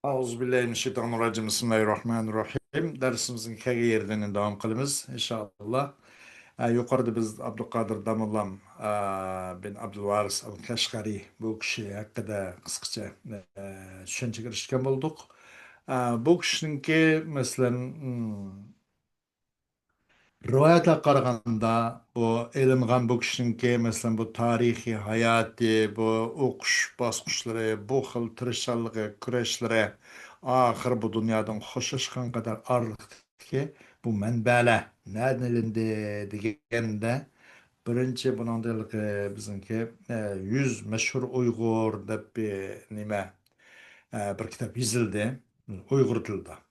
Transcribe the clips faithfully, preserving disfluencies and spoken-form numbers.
أعوذ بالله من الشيطان الرجيم. بسم الله الرحمن الرحيم. دەرسىمىزنى كەلگەن يەردىن داۋام قىلىمىز، ئىنشائاللا. ئە، يۇقىرىدا بىز ئابدۇقادىر داموللام، ئە، بىن ئابدۇلۋارىس ئەل قەشقەرى بۇ كىشى ھەققىدە قىسقىچە، ئە، چۈشەنچىگە ئېرىشكەن بولدۇق. ئە، بۇ كىشىنىڭكى، مەسىلەن، ئىم، رىۋايەتلەرگە قارىغاندا، بۇ ئېلىنغان بۇ كىشىنىڭكى، مەسىلەن، بۇ تارىخىي ھاياتى، بۇ ئوقۇش باسقۇچلىرى، بۇ خىل تىرىشچانلىقى، كۈرەشلىرى، ئاخىر بۇ دۇنيادىن خوشلاشقان قەدەر ئارىلىقتىكى بۇ مەنبەلەر نەدىن ئېلىندى دېگەندە، بىرىنچى بۇنىڭدا ھېلىقى بىزنىڭكى، ئە، يۈز مەشھۇر ئۇيغۇر دەپ بىر نېمە، ئە، بىر كىتاب يېزىلدى ئۇيغۇر تىلىدا.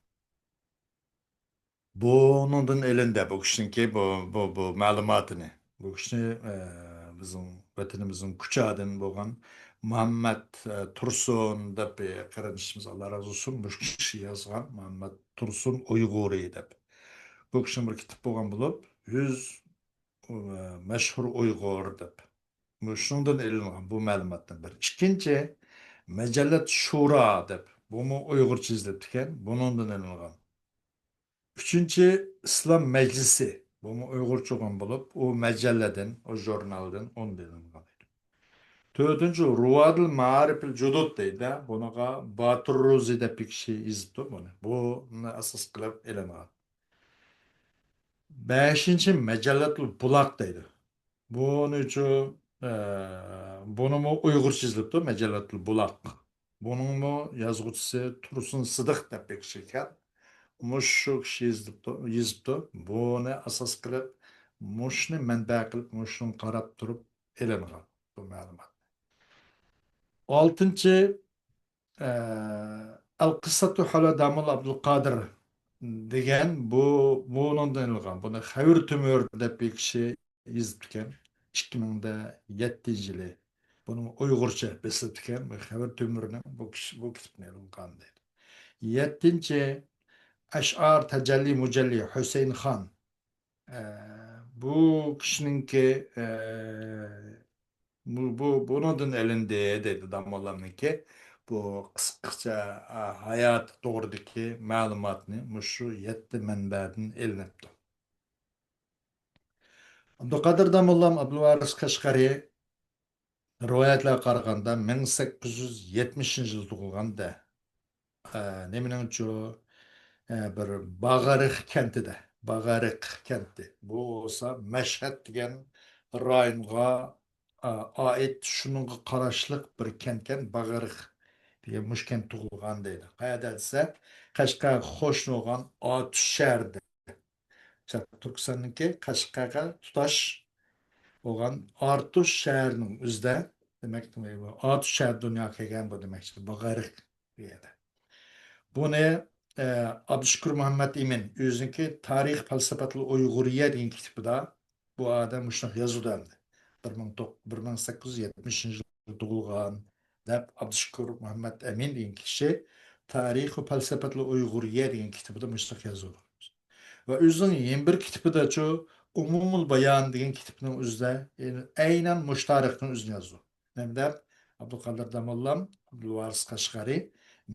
بۇنىڭدىن ئېلىندى بۇ كىشىنىڭكى بۇ، بۇ، بۇ مەلۇماتىنى. بۇ كىشى، ئە، بىزنىڭ ۋەتىنىمىزنىڭ كۇچادىن بولغان مۇھەممەد، ئە، تۇرسۇن دەپ بىر قېرىندىشىمىز، ئاللا رازى بولسۇن، مۇشۇ كىشى يازغان، مۇھەممەد تۇرسۇن ئۇيغۇرى دەپ. بۇ كىشىنىڭ بىر كىتابى بولغان بولۇپ، يۈز، ئە، مەشھۇر ئۇيغۇر دەپ. مۇشۇنىڭدىن ئېلىنغان بۇ مەلۇماتتىن بىر. ئىككىنچى، مەجەللەت شۇرا دەپ، بۇمۇ ئۇيغۇرچە يېزىلىپتىكەن، بۇنىڭدىن ئېلىنغان. ئۈچىنچى، ئىسلام مەجلىسى، بۇمۇ ئۇيغۇرچە بولغان بولۇپ، ئۇ مەجەللىدىن، ئۇ ژۇرنالدىن ئۇنىڭدىن ئېلىنغان. تۆتىنچى، روادىل مائارىپىل جۇدۇد دەيدۇ، بۇنىڭغا باتۇر رۇزى دەپ بىر كىشى يېزىپتۇ بۇنى. بۇنى ئاساس قىلىپ ئېلىنغان. بەشىنچى، مەجەللەتۇل بۇلاق دەيدۇ. بۇنىچۇ، ئە، بۇنىمۇ ئۇيغۇرچە يېزىلىپتۇ، مەجەللەتۇل بۇلاق. بۇنىڭمۇ يازغۇچىسى تۇرسۇن سىدىق دەپ بىر كىشى ئىكەن. مۇشۇ كىشى يېزىپتۇ، يېزىپتۇ. بۇنى ئاساس قىلىپ، مۇشۇنى مەنبە قىلىپ، مۇشۇنى قاراپ تۇرۇپ ئېلىنغان بۇ مەلۇمات. ئالتىنچى، ئە، ئەل قىسسەتۇ ھەۋلە دامول ئابدۇلقادىر دېگەن بۇ، بۇنىڭدىن ئېلىنغان. بۇنى خەۋىر تۆمۈر دەپ بىر كىشى يېزىپتىكەن. ئىككى مىڭ يەتتىنچى يىلى. بۇنى ئۇيغۇرچە بېسىلىپتىكەن. بۇ خەۋىر تۆمۈرنىڭ بۇ كىشى، بۇ كىتابنى ئېلىنغان دەيدۇ. يەتتىنچى، ئەشئار تەجەللى مۇجەللى ھۈسەيىن خان. ئە، بۇ كىشىنىڭكى، ئە، بۇ، بۇ، بۇنىڭدىن ئېلىندى دەيدۇ داموللامنىڭكى. بۇ قىسقىچە، ئە، ھاياتى توغرىدىكى مەلۇماتنى مۇشۇ يەتتە مەنبەدىن ئېلىنىپتۇ. ئابدۇقادىر داموللام ئابدۇلۋارىس قەشقەرى رىۋايەتلەرگە قارىغاندا مىڭ سەككىز يۈز يەتمىشىنچى يىل تۇغۇلغان دە. ئە، نېمىنىڭچۇ، ئە، بىر باغارىق كەنتىدە، باغارىق كەنتى. بۇ بولسا مەشھەد دېگەن رايونغا، ئە، ئائىت، شۇنىڭغا قاراشلىق بىر كەنتكەن، باغارىق دېگەن مۇشۇ كەنت تۇغۇلغان دەيدۇ. قەيەردە دېسە، قەشقەرگە قوشنا بولغان ئاتۇش شەھىرىدە. شەرقىي تۈركىستاننىڭكى قەشقەرگە تۇتاش بولغان ئاتۇش شەھىرىنىڭ ئۆزىدە، دېمەك، ئاتۇش شەھىرى دۇنياغا كەلگەن بۇ، دېمەكچى، باغارىق بۇ يەردە. بۇنى، ئە، ئابدۇشۈكۈر مۇھەممەد ئىمىن ئۆزىنىڭكى تارىخ پەلسەپەتىل ئۇيغۇرىيە دېگەن كىتابىدا بۇ ئادەم مۇشۇنداق يازىدۇ ئەمدى. بىر مىڭ توق-، بىر مىڭ سەككىز يۈز يەتمىشىنچى يىلى تۇغۇلغان دەپ، ئابدۇشۈكۈر مۇھەممەد ئەمىن دېگەن كىشى تارىخ ۋە پەلسەپەتىل ئۇيغۇرىيە دېگەن كىتابىدا مۇشۇنداق يازىدۇ. ۋە ئۆزىنىڭ يەنە بىر كىتابىدىچۇ، ئومۇمۇل بايان دېگەن كىتابنىڭ ئۆزىدە، يەنى ئەينەن مۇشۇ تارىخنىڭ ئۆزىنى يازىدۇ. نېمە دەپ؟ ئابدۇقادىر داموللام، ئابدۇلۋارىس قەشقەرى،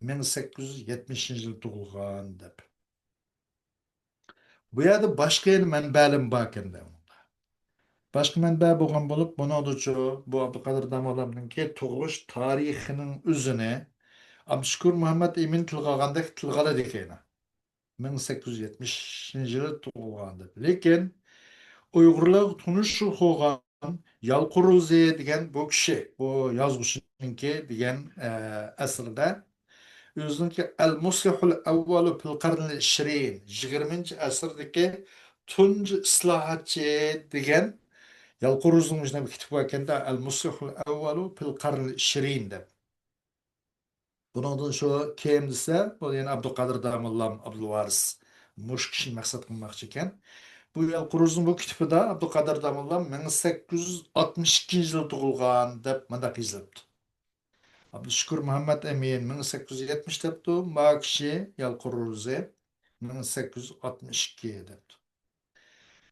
مىڭ سەككىز يۈز يەتمىشىنچى يىلى تۇغۇلغان دەپ. بۇ يەردە باشقا يەنە مەنبەلەرمۇ باركەن دە. باشقا مەنبە بولغان بولۇپ، بۇنىڭدىچۇ بۇ ئابدۇقادىر داموللامنىڭكى تۇغۇلۇش تارىخىنىڭ ئۆزىنى ئابدۇشۈكۈر مۇھەممەد ئىمىن تىلغا ئالغاندەك تىلغا ئالىدىكەن. مىڭ سەككىز يۈز يەتمىشىنچى يىلى تۇغۇلغان دەپ. لېكىن ئۇيغۇرلارغا تونۇش بولغان يالقۇن روزى دېگەن بۇ كىشى، بۇ يازغۇچىنىڭكى دېگەن، ئە، ئەسىرىدە ئۆزىنىڭكى ئەل مۇسلىھۇل ئەۋۋالۇ پىل قەرنىل ئىشرىن، يىگىرمىنچى ئەسىردىكى تۇنجى ئىسلاھاتچى دېگەن يالقۇن روزىنىڭ مۇشۇنداق بىر كىتابى بار ئىكەن-دە، ئەل مۇسلىھۇل ئەۋۋالۇ پىل قەرنىل ئىشرىن دەپ. بۇنىڭدىن شۇ كىم دېسە، بۇ يەنە ئابدۇقادىر داموللام، ئابدۇلۋارىس. مۇشۇ كىشىنى مەقسەت قىلماقچى ئىكەن. بۇ يالقۇن روزىنىڭ بۇ كىتابىدا ئابدۇقادىر داموللام مىڭ سەككىز يۈز ئاتمىش ئىككىنچى يىلى تۇغۇلغان دەپ مۇنداق يېزىلىپتۇ. ئابدۇشۈكۈر مۇھەممەد ئەمىن مىڭ سەككىز يۈز يەتمىش دەپتۇ، ما كىشى يالقۇن روزى مىڭ سەككىز يۈز ئاتمىش ئىككى دەپتۇ.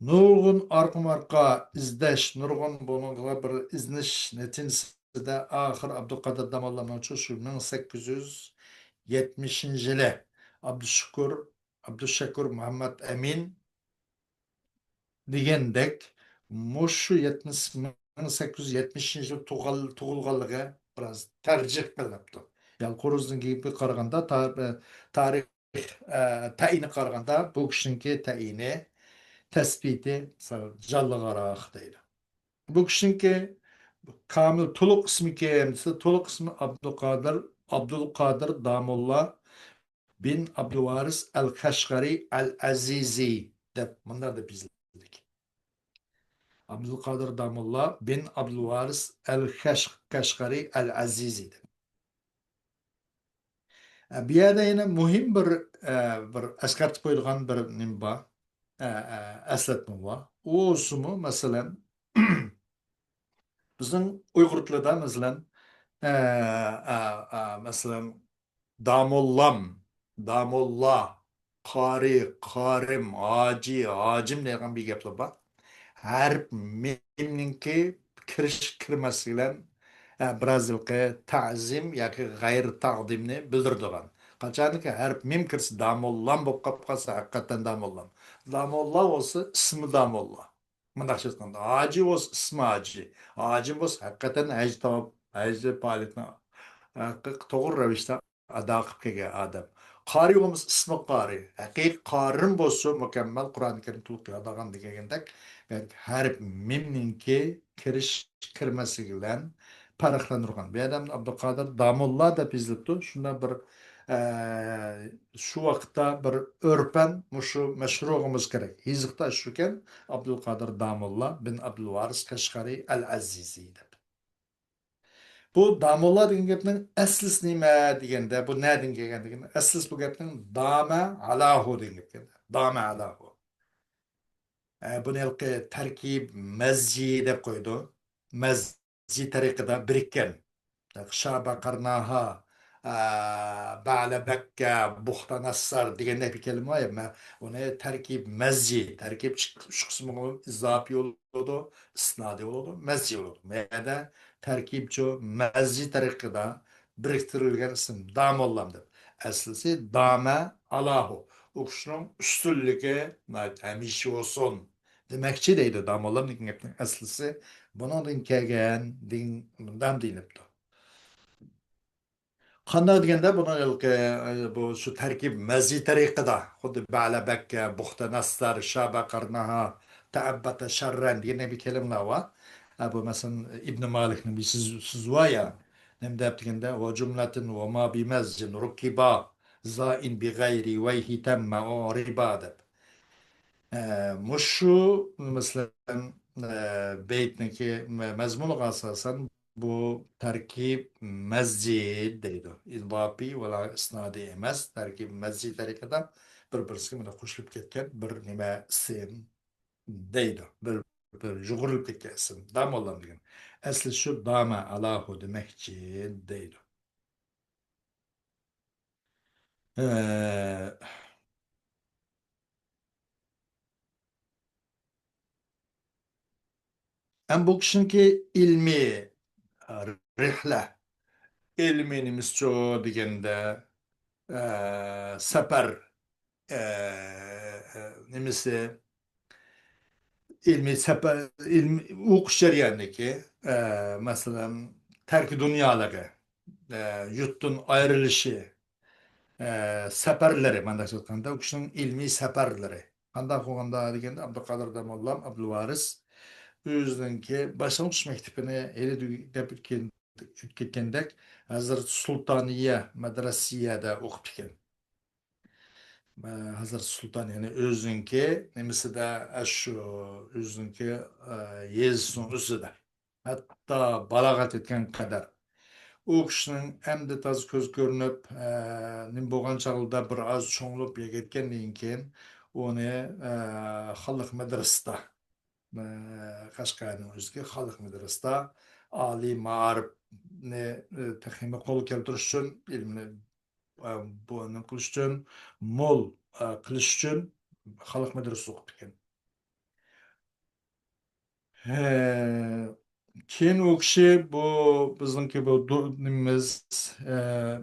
نۇرغۇن ئارقىمۇ ئارقا ئىزدەش، نۇرغۇن بۇنىڭغا بىر ئىزدىنىش نەتىجىسىدە ئاخىر ئابدۇقادىر داموللامنىڭچۇ شۇ مىڭ سەككىز يۈز يەتمىشىنچى يىلى ئابدۇشۈكۈر، ئابدۇشەكۇر مۇھەممەت ئەمىن دېگەندەك، مۇشۇ يەتمىش، مىڭ سەككىز يۈز يەتمىشىنچى يىلى تۇغۇل-، تۇغۇلغانلىقى بىراز تەرجىھ قىلىنىپتۇ. يالقۇن روزىنىڭ گېپىگە قارىغاندا، تا-، تارىخ، ئە، تەيىنىگە قارىغاندا، بۇ كىشىنىڭكى تەيىنى، تەسبىتى سەل جانلىقراق دەيدۇ. بۇ كىشىنىڭكى كامىل تولۇق ئىسمى كىم دېسە، تولۇق ئىسمى ئابدۇقادىر، ئابدۇلقادىر داموللا بىن ئابدۇلۋارىس ئەل قەشقەرى ئەل ئەزىزى دەپ مۇنداق دەپ يېزىلدى. ئابدۇلقادىر داموللا بىن ئابدۇلۋارىس ئەل قەش-، قەشقەرى ئەل ئەزىزى دەپ. ئە، بۇ يەردە يەنە مۇھىم بىر، ئە، بىر ئەسكەرتىپ قويىدىغان بىر نېمە بار. ئە، ئە، ئەسلەتمە بار. ئۇ بولسىمۇ، مەسىلەن، بىزنىڭ ئۇيغۇر تىلىدا، مەسىلەن، ئە، ئە، ئە، مەسىلەن، داموللام، داموللا، قارى، قارىم، ھاجى، ھاجىم دەيدىغان بىر گەپلەر بار. ھەرپ مىمنىڭكى كىرىش، كىرمەسلىكى بىلەن، ئە، بىراز ھېلىقى تەزىم ياكى غەيرىي تەقدىمنى بىلدۈرىدىغان. قاچانكى ھەرپ مىم كىرسە، داموللام بولۇپ قاپ قالسا، ھەقىقەتەن داموللام. داموللا بولسا، ئىسمى داموللا. مۇنداقچە ئېيتقاندا، ھاجى بولسا ئىسمى ھاجى. ھاجى بولسا ھەقىقەتەن ھەج تاۋاپ، ھەج پائالىيىتىنى ھەقىقىي توغرا رەۋىشتە ئادا قىلىپ كەلگەن ئادەم. قارى بولمىسا ئىسمى قارى. ھەقىقىي قارىم بولسا مۇكەممەل قۇرئان كەرىم تولۇق يادلىغان دېگەندەك، ھەرپ مىمنىڭكى كىرىش كىرمەسلىكى بىلەن پەرقلەندۈرگەن. بۇ يەردە ئابدۇقادىر داموللا دەپ يېزىلىپتۇ. شۇنداق بىر، ئە، شۇ ۋاقىتتا بىر ئۆرپەن مۇشۇ مەشھۇر بولغىنىمىز كېرەك. يېزىقتا شۇكەن، ئابدۇلقادىر داموللا بىن ئابدۇلۋارىس قەشقەرى ئەل ئەزىزى دەپ. بۇ داموللا دېگەن گەپنىڭ ئەسلىسى نېمە دېگەندە، بۇ نەدىن كەلگەن دېگەندە، ئەسلىسى بۇ گەپنىڭ دامە ئالاھۇ دېگەن گەپكەن. دامە ئالاھۇ. ئە، بۇنى ھېلىقى تەركىب مەزجى دەپ قويىدۇ. مەزجى تەرىقىدە بىرىككەن. شابە قەرناھا، ئە، بەلە بەككە، بۇختا نەسسەر دېگەندەك بىر كەلىمە بار. مە-، ئۇنى تەركىب مەزجى، تەركىب ئۈچ، ئۈچ قىسمىغا ئىزاپىي بولىدۇ، ئىسنادىي بولىدۇ، مەزجى بولىدۇ. مەدە تەركىبچۇ مەزجى تەرىقىدە بىرىكتۈرۈلگەن ئىسىم داموللام دەپ. ئەسلىسى دامە ئالاھۇ. ئۇ كىشىنىڭ ئۈستۈنلۈكى ھەمىشە بولسۇن دېمەكچى دەيدۇ. داموللام دېگەن گەپنىڭ ئەسلىسى بۇنىڭدىن كەلگەن دېگەن، دام دېيىلىپتۇ. قانداق دېگەندە، بۇنىڭ ھېلىقى، بۇ شۇ تەركىب مەزجى تەرىقىدە، خۇددى بەلە بەككە، بۇختا نەسسەر، شابە قەرناھا، تەئەببەتە شەررەن دېگەندەك بىر كەلىمىلەر بار. ھە، بۇ، مەسىلەن، ئىبن مالىكنىڭ بىر سۆز-، سۆزى بار يا، نېمە دەپ دېگەندە، ۋە جۈملەتىن ۋە ما بىمەزجىن رۇككىبا زائىن بىغەيرى ۋەيھى تەممە ئۇرىبا دەپ. ئە، مۇشۇ، مەسىلەن، ئە، بەيتنىڭكى مە-، مەزمۇنىغا ئاساسەن، بۇ تەركىب مەزجى دەيدۇ. ئىزاپىي ۋە ئىسنادىي ئەمەس، تەركىب مەزجى تەرىقىدە بىر-بىرسىگە مۇنداق قوشۇلۇپ كەتكەن بىر نېمە ئىسىم دەيدۇ. بىر، بىر يۇغۇرۇلۇپ كەتكەن ئىسىم. داموللام دېگەن. ئەسلى شۇ دامە ئالاھۇ دېمەكچى دەيدۇ. ئە، ئەم بۇ كىشىنىڭكى ئىلمىي، ئە، رىھلە، ئىلمىي نېمىسىچۇ دېگەندە، ئە، سەپەر، ئە، ئە، نېمىسى، ئىلمىي سەپەر، ئىلمىي ئوقۇش جەريانىدىكى، ئە، مەسىلەن، تەركى دۇنيالىقى، ئە، يۇرتتىن ئايرىلىشى، ئە، سەپەرلىرى، مانداق ئېيتقاندا، ئۇ كىشىنىڭ ئىلمىي سەپەرلىرى. قانداق بولغاندا دېگەندە، ئابدۇقادىر داموللام ئابدۇلۋارىس ئۆزىنىڭكى باشلانغۇچ مەكتىپىنى ھېلى دەپ ئۆتكەن، ئۆتۈپ كەتكەندەك، ھەزرىتى سۇلتانىيە مەدرەسىيەدە ئوقۇپتىكەن. ئە، ھەزرىتى سۇلتان، يەنى ئۆزىنىڭكى نېمىسىدە، ئاشۇ ئۆزىنىڭكى، ئە، يېزىسىنىڭ ئۆزىدە. ھەتتا بالاغەت يەتكەن قەدەر. ئۇ كىشىنىڭ ئەمدى تازا كۆز كۆرۈنۈپ، ئە، نېمە بولغان چاغلىدا بىر ئاز چوڭىيىپ يەتكەندىن كېيىن ئۇنى، ئە، خانلىق مەدرىسىدا، ئە، قەشقەرنىڭ ئۆزىدىكى خانلىق مەدرىسىدا ئالىي مائارىپنى، ئە، تېخىمۇ قولغا كەلتۈرۈش ئۈچۈن، ئىلىمنى، ئە، بۇ، نېمە قىلىش ئۈچۈن، مول، ئە، قىلىش ئۈچۈن خانلىق مەدرىسىدە ئوقۇپتىكەن. ھە، كېيىن ئۇ كىشى بۇ بىزنىڭكى بۇ دۇ-، نېمىمىز، ئە،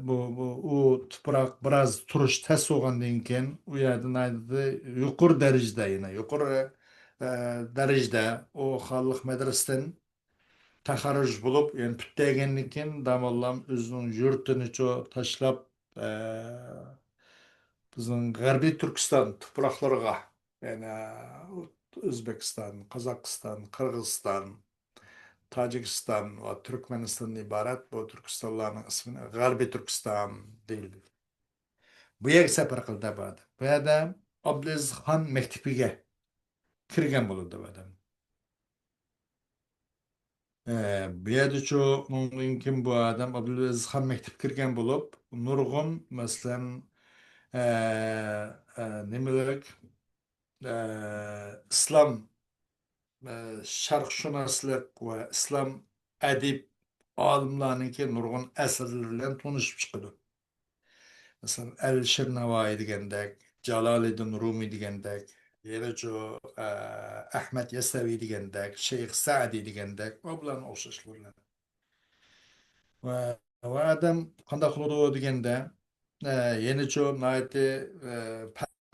بۇ، بۇ، ئۇ تۇپراق بىراز تۇرۇش تەس بولغاندىن كېيىن، ئۇ يەردە ناھايىتى يۇقىرى دەرىجىدە، يەنە يۇقىرى، ئە، دەرىجىدە ئۇ خانلىق مەدرىسىدىن تەخەررۇج بولۇپ، يەنى پۈتتۈرگەندىن كېيىن، داموللام ئۆزىنىڭ يۇرتىنىچۇ تاشلاپ، ئە، بىزنىڭ غەربىي تۈركىستان تۇپراقلىرىغا، يەنى ئۆزبېكىستان، قازاقىستان، قىرغىزىستان، تاجىكىستان ۋە تۈركمەنىستاندىن ئىبارەت بۇ تۈركىستانلارنىڭ ئىسمىنى غەربىي تۈركىستان دېيىلدى. بۇ يەرگە سەپەر قىلدى بۇ ئادەم. بۇ يەردە ئابدۇلئەزىز خان مەكتىپىگە كىرگەن بولىدۇ بۇ ئادەم. ئە، بۇ يەردىچۇ ئۇنىڭدىن كېيىن بۇ ئادەم ئابدۇلئەزىز خان مەكتىپىگە كىرگەن بولۇپ، نۇرغۇن، مەسىلەن، ئە، ئە، نېمىلىك، ئە، ئىسلام، ئە، شەرقشۇناسلىق ۋە ئىسلام ئەدىب ئالىملارنىڭكى نۇرغۇن ئەسەرلىرى بىلەن تونۇشۇپ چىقىدۇ. مەسىلەن، ئەلىشىر نەۋائىي دېگەندەك، جالالىدىن رۇمىي دېگەندەك، يەنىچۇ، ئە، ئەھمەد يەسەۋى دېگەندەك، شەيخ سەئدى دېگەندەك ۋە بۇلارنىڭ ئوخشاشلىرى بىلەن. ۋە، ۋە ئادەم قانداق بولىدۇ دېگەندە، ئە، يەنىچۇ ناھايىتى، ئە،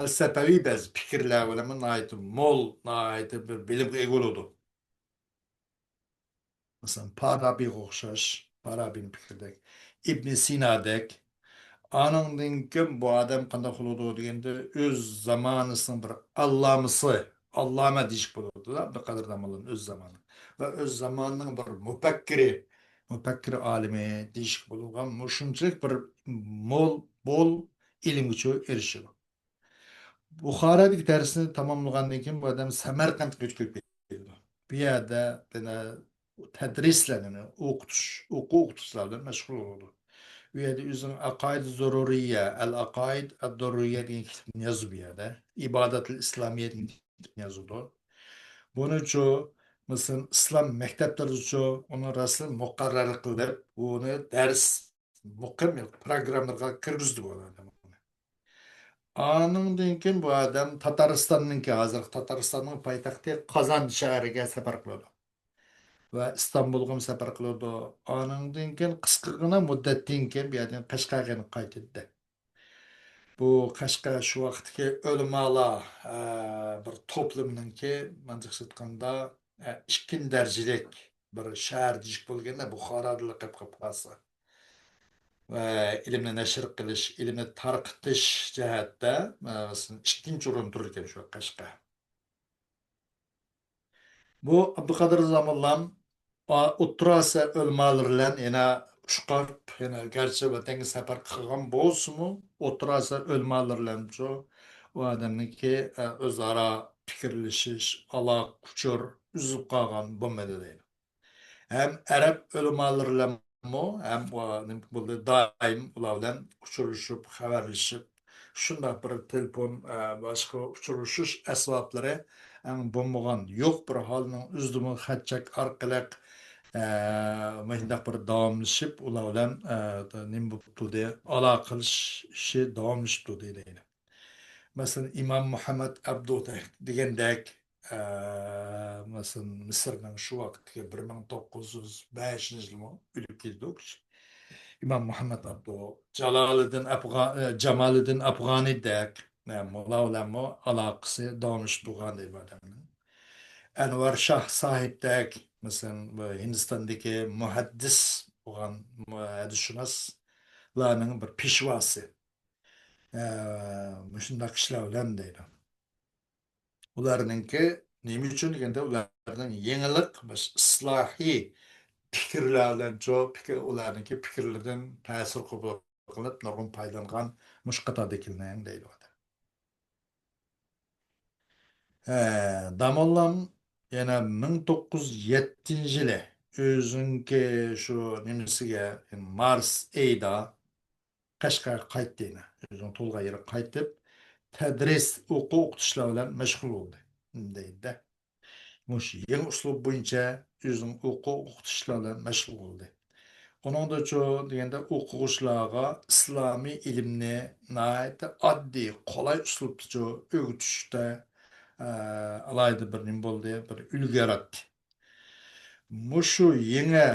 پەلسەپەۋى بەزى پىكىرلەر بىلەن ناھايىتى مول، ناھايىتى بىر بىلىمگە ئىگە بولىدۇ. مەسىلەن، پارابىغا ئوخشاش، پارابىنىڭ پىكرىدەك، ئىبن سىنادەك. ئانىڭدىن كېيىن بۇ ئادەم قانداق بولىدۇ دېگەندە، ئۆز زامانىسىنىڭ بىر ئاللامىسى، ئاللامە دېيىشكە بولىدۇ، ئابدۇقادىر داموللانىڭ ئۆز زامانى. ۋە ئۆز زامانىنىڭ بىر مۇپەككىرى، مۇپەككىر ئالىمى دېيىشكە بولىدىغان مۇشۇنچىلىك بىر مول، بول ئىلىمگىچۇ ئېرىشىدۇ. بۇخارادىكى دەرسنى تاماملىغاندىن كېيىن بۇ ئادەم سەمەرقەنتكە كۆچۈپ كېتىدۇ. بۇ يەردە يەنە تەدرىسلەر، يەنى ئوقۇتۇش، ئوقۇ ئوقۇتۇشلار بىلەن مەشغۇل بولىدۇ. بۇ يەردە ئۆزىنىڭ ئەقايىد زۇرۇرىيە، ئەل ئەقايىد ئەددۇرۇرىيە دېگەن كىتابنى يازىدۇ بۇ يەردە. ئىبادەتۇل ئىسلامىيە دېگەن كىتابنى يازىدۇ. بۇنىچۇ، مەسىلەن، ئىسلام مەكتەپلىرىچۇ ئۇنى رەسمىي مۇقەررەر قىلىپ، ئۇنى دەرس مۇقىم پروگراممىغا كىرگۈزدى بۇ ئادەم. ئانىڭدىن كېيىن بۇ ئادەم تاتارىستاننىڭكى، ھازىرقى تاتارىستاننىڭ پايتەختى قازان شەھىرىگە سەپەر قىلىدۇ. ۋە ئىستانبۇلغىمۇ سەپەر قىلىدۇ. ئانىڭدىن كېيىن قىسقىغىنا مۇددەتتىن كېيىن بۇ يەردىن قەشقەرگە قايتىدۇ. بۇ قەشقەر شۇ ۋاقىتتىكى ئۆلىمالار، ئە، بىر توپلىمىنىڭكى، مانچە ئېيتقاندا، ئە، ئىككىنچى دەرىجىلىك بىر شەھەر دېيىشكە بولغاندا، بۇخارادىلا قېلىپ قالسا. ۋە ئىلىمنى نەشر قىلىش، ئىلىمنى تارقىتىش جەھەتتە، ئە، مەسىلەن، ئىككىنچى ئورۇندا تۇرىدىكەن شۇ قەشقەر. بۇ ئابدۇقادىر زاموللام، ئا، ئوتتۇرا ئاسىيا ئۆلىمالىرى بىلەن يەنە ئۇچرىشىپ، يەنە گەرچە ۋەتەنگە سەپەر قىلغان بولسىمۇ، ئوتتۇرا ئاسىيا ئۆلىمالىرى بىلەنچۇ ئۇ ئادەمنىڭكى، ئە، ئۆزئارا پىكىرلىشىش، ئالاقە، ئۇچۇر ئۈزۈلۈپ قالغان بولمىدى دەيدۇ. ھەم ئەرەب ئۆلىمالىرى بىلەنمۇ، ھەم ئۇ نېمە بولدى، دائىم ئۇلار بىلەن ئۇچرىشىپ، خەۋەرلىشىپ، شۇنداق بىر تېلېفون، ئە، باشقا ئۇچرىشىش ئەسۋابلىرى ئەڭ بولمىغان، يوق بىر ھالنىڭ ئۆزىدىمۇ خەت-چەك ئارقىلىق، ئە، مۇشۇنداق بىر داۋاملىشىپ، ئۇلار بىلەن، ئە، نېمە بولۇپ تۇردى، ئالاقىلىشىشى داۋاملىشىپ تۇردى دەيدۇ. مەسىلەن، ئىمام مۇھەممەد ئابدۇ دېگەندەك، ئە، مەسىلەن، مىسىرنىڭ شۇ ۋاقىتتىكى بىر مىڭ توققۇز يۈز بەشىنچى يىلىمۇ ئۆلۈپ كېتىدۇ ئۇ كىشى. ئىمام مۇھەممەد ئابدۇ، جالالىدىن ئەپغان، ئە، جامالىدىن ئەپغانىدەك، ئە، مۇلا بىلەنمۇ ئالاقىسى داۋاملىشىپ تۇرغان دەيدۇ ئادەمنىڭ. ئەنۋەر شاھ ساھىبتەك، مەسىلەن، بۇ ھىندىستاندىكى مۇھەددىس بولغان، مۇ-، ھەدىسشۇناسلارنىڭ بىر پېشۋاسى. ئە، مۇشۇنداق كىشىلەر بىلەن دەيدۇ. ئۇلارنىڭكى نېمە ئۈچۈن دېگەندە، ئۇلارنىڭ يېڭىلىق، بىر ئىسلاھىي پىكىرلەر بىلەنچۇ، پىكىر، ئۇلارنىڭكى پىكىرلىرىدىن تەسىر قوبۇل قىلىپ، نۇرغۇن پايدىلانغان مۇشۇ قاتاردىكىلەرنىڭ دەيدۇ ئادەم. ھە، داموللام يەنە مىڭ توققۇز يۈز يەتتىنچى يىلى ئۆزىنىڭكى شۇ نېمىسىگە، مارس ئېيىدا قەشقەرگە قايتتى يەنە. ئۆزىنىڭ تۇغۇلغان يېرىگە قايتىپ، تەدرىس، ئوقۇ ئوقۇتۇشلار بىلەن مەشغۇل بولدى، دەيدۇ-دە. مۇشۇ يېڭى ئۇسلۇب بويىچە ئۆزىنىڭ ئوقۇ ئوقۇتۇشلار بىلەن مەشغۇل بولدى. ئۇنىڭدىچۇ دېگەندە، ئوقۇغۇچىلارغا ئىسلامىي ئىلىمنى ناھايىتى ئاددىي، قولاي ئۇسلۇبتىچۇ ئۆگىتىشتە، ئە، ئالاھىدە بىر نېمە بولدى، بىر ئۈلگە ياراتتى. مۇشۇ يېڭى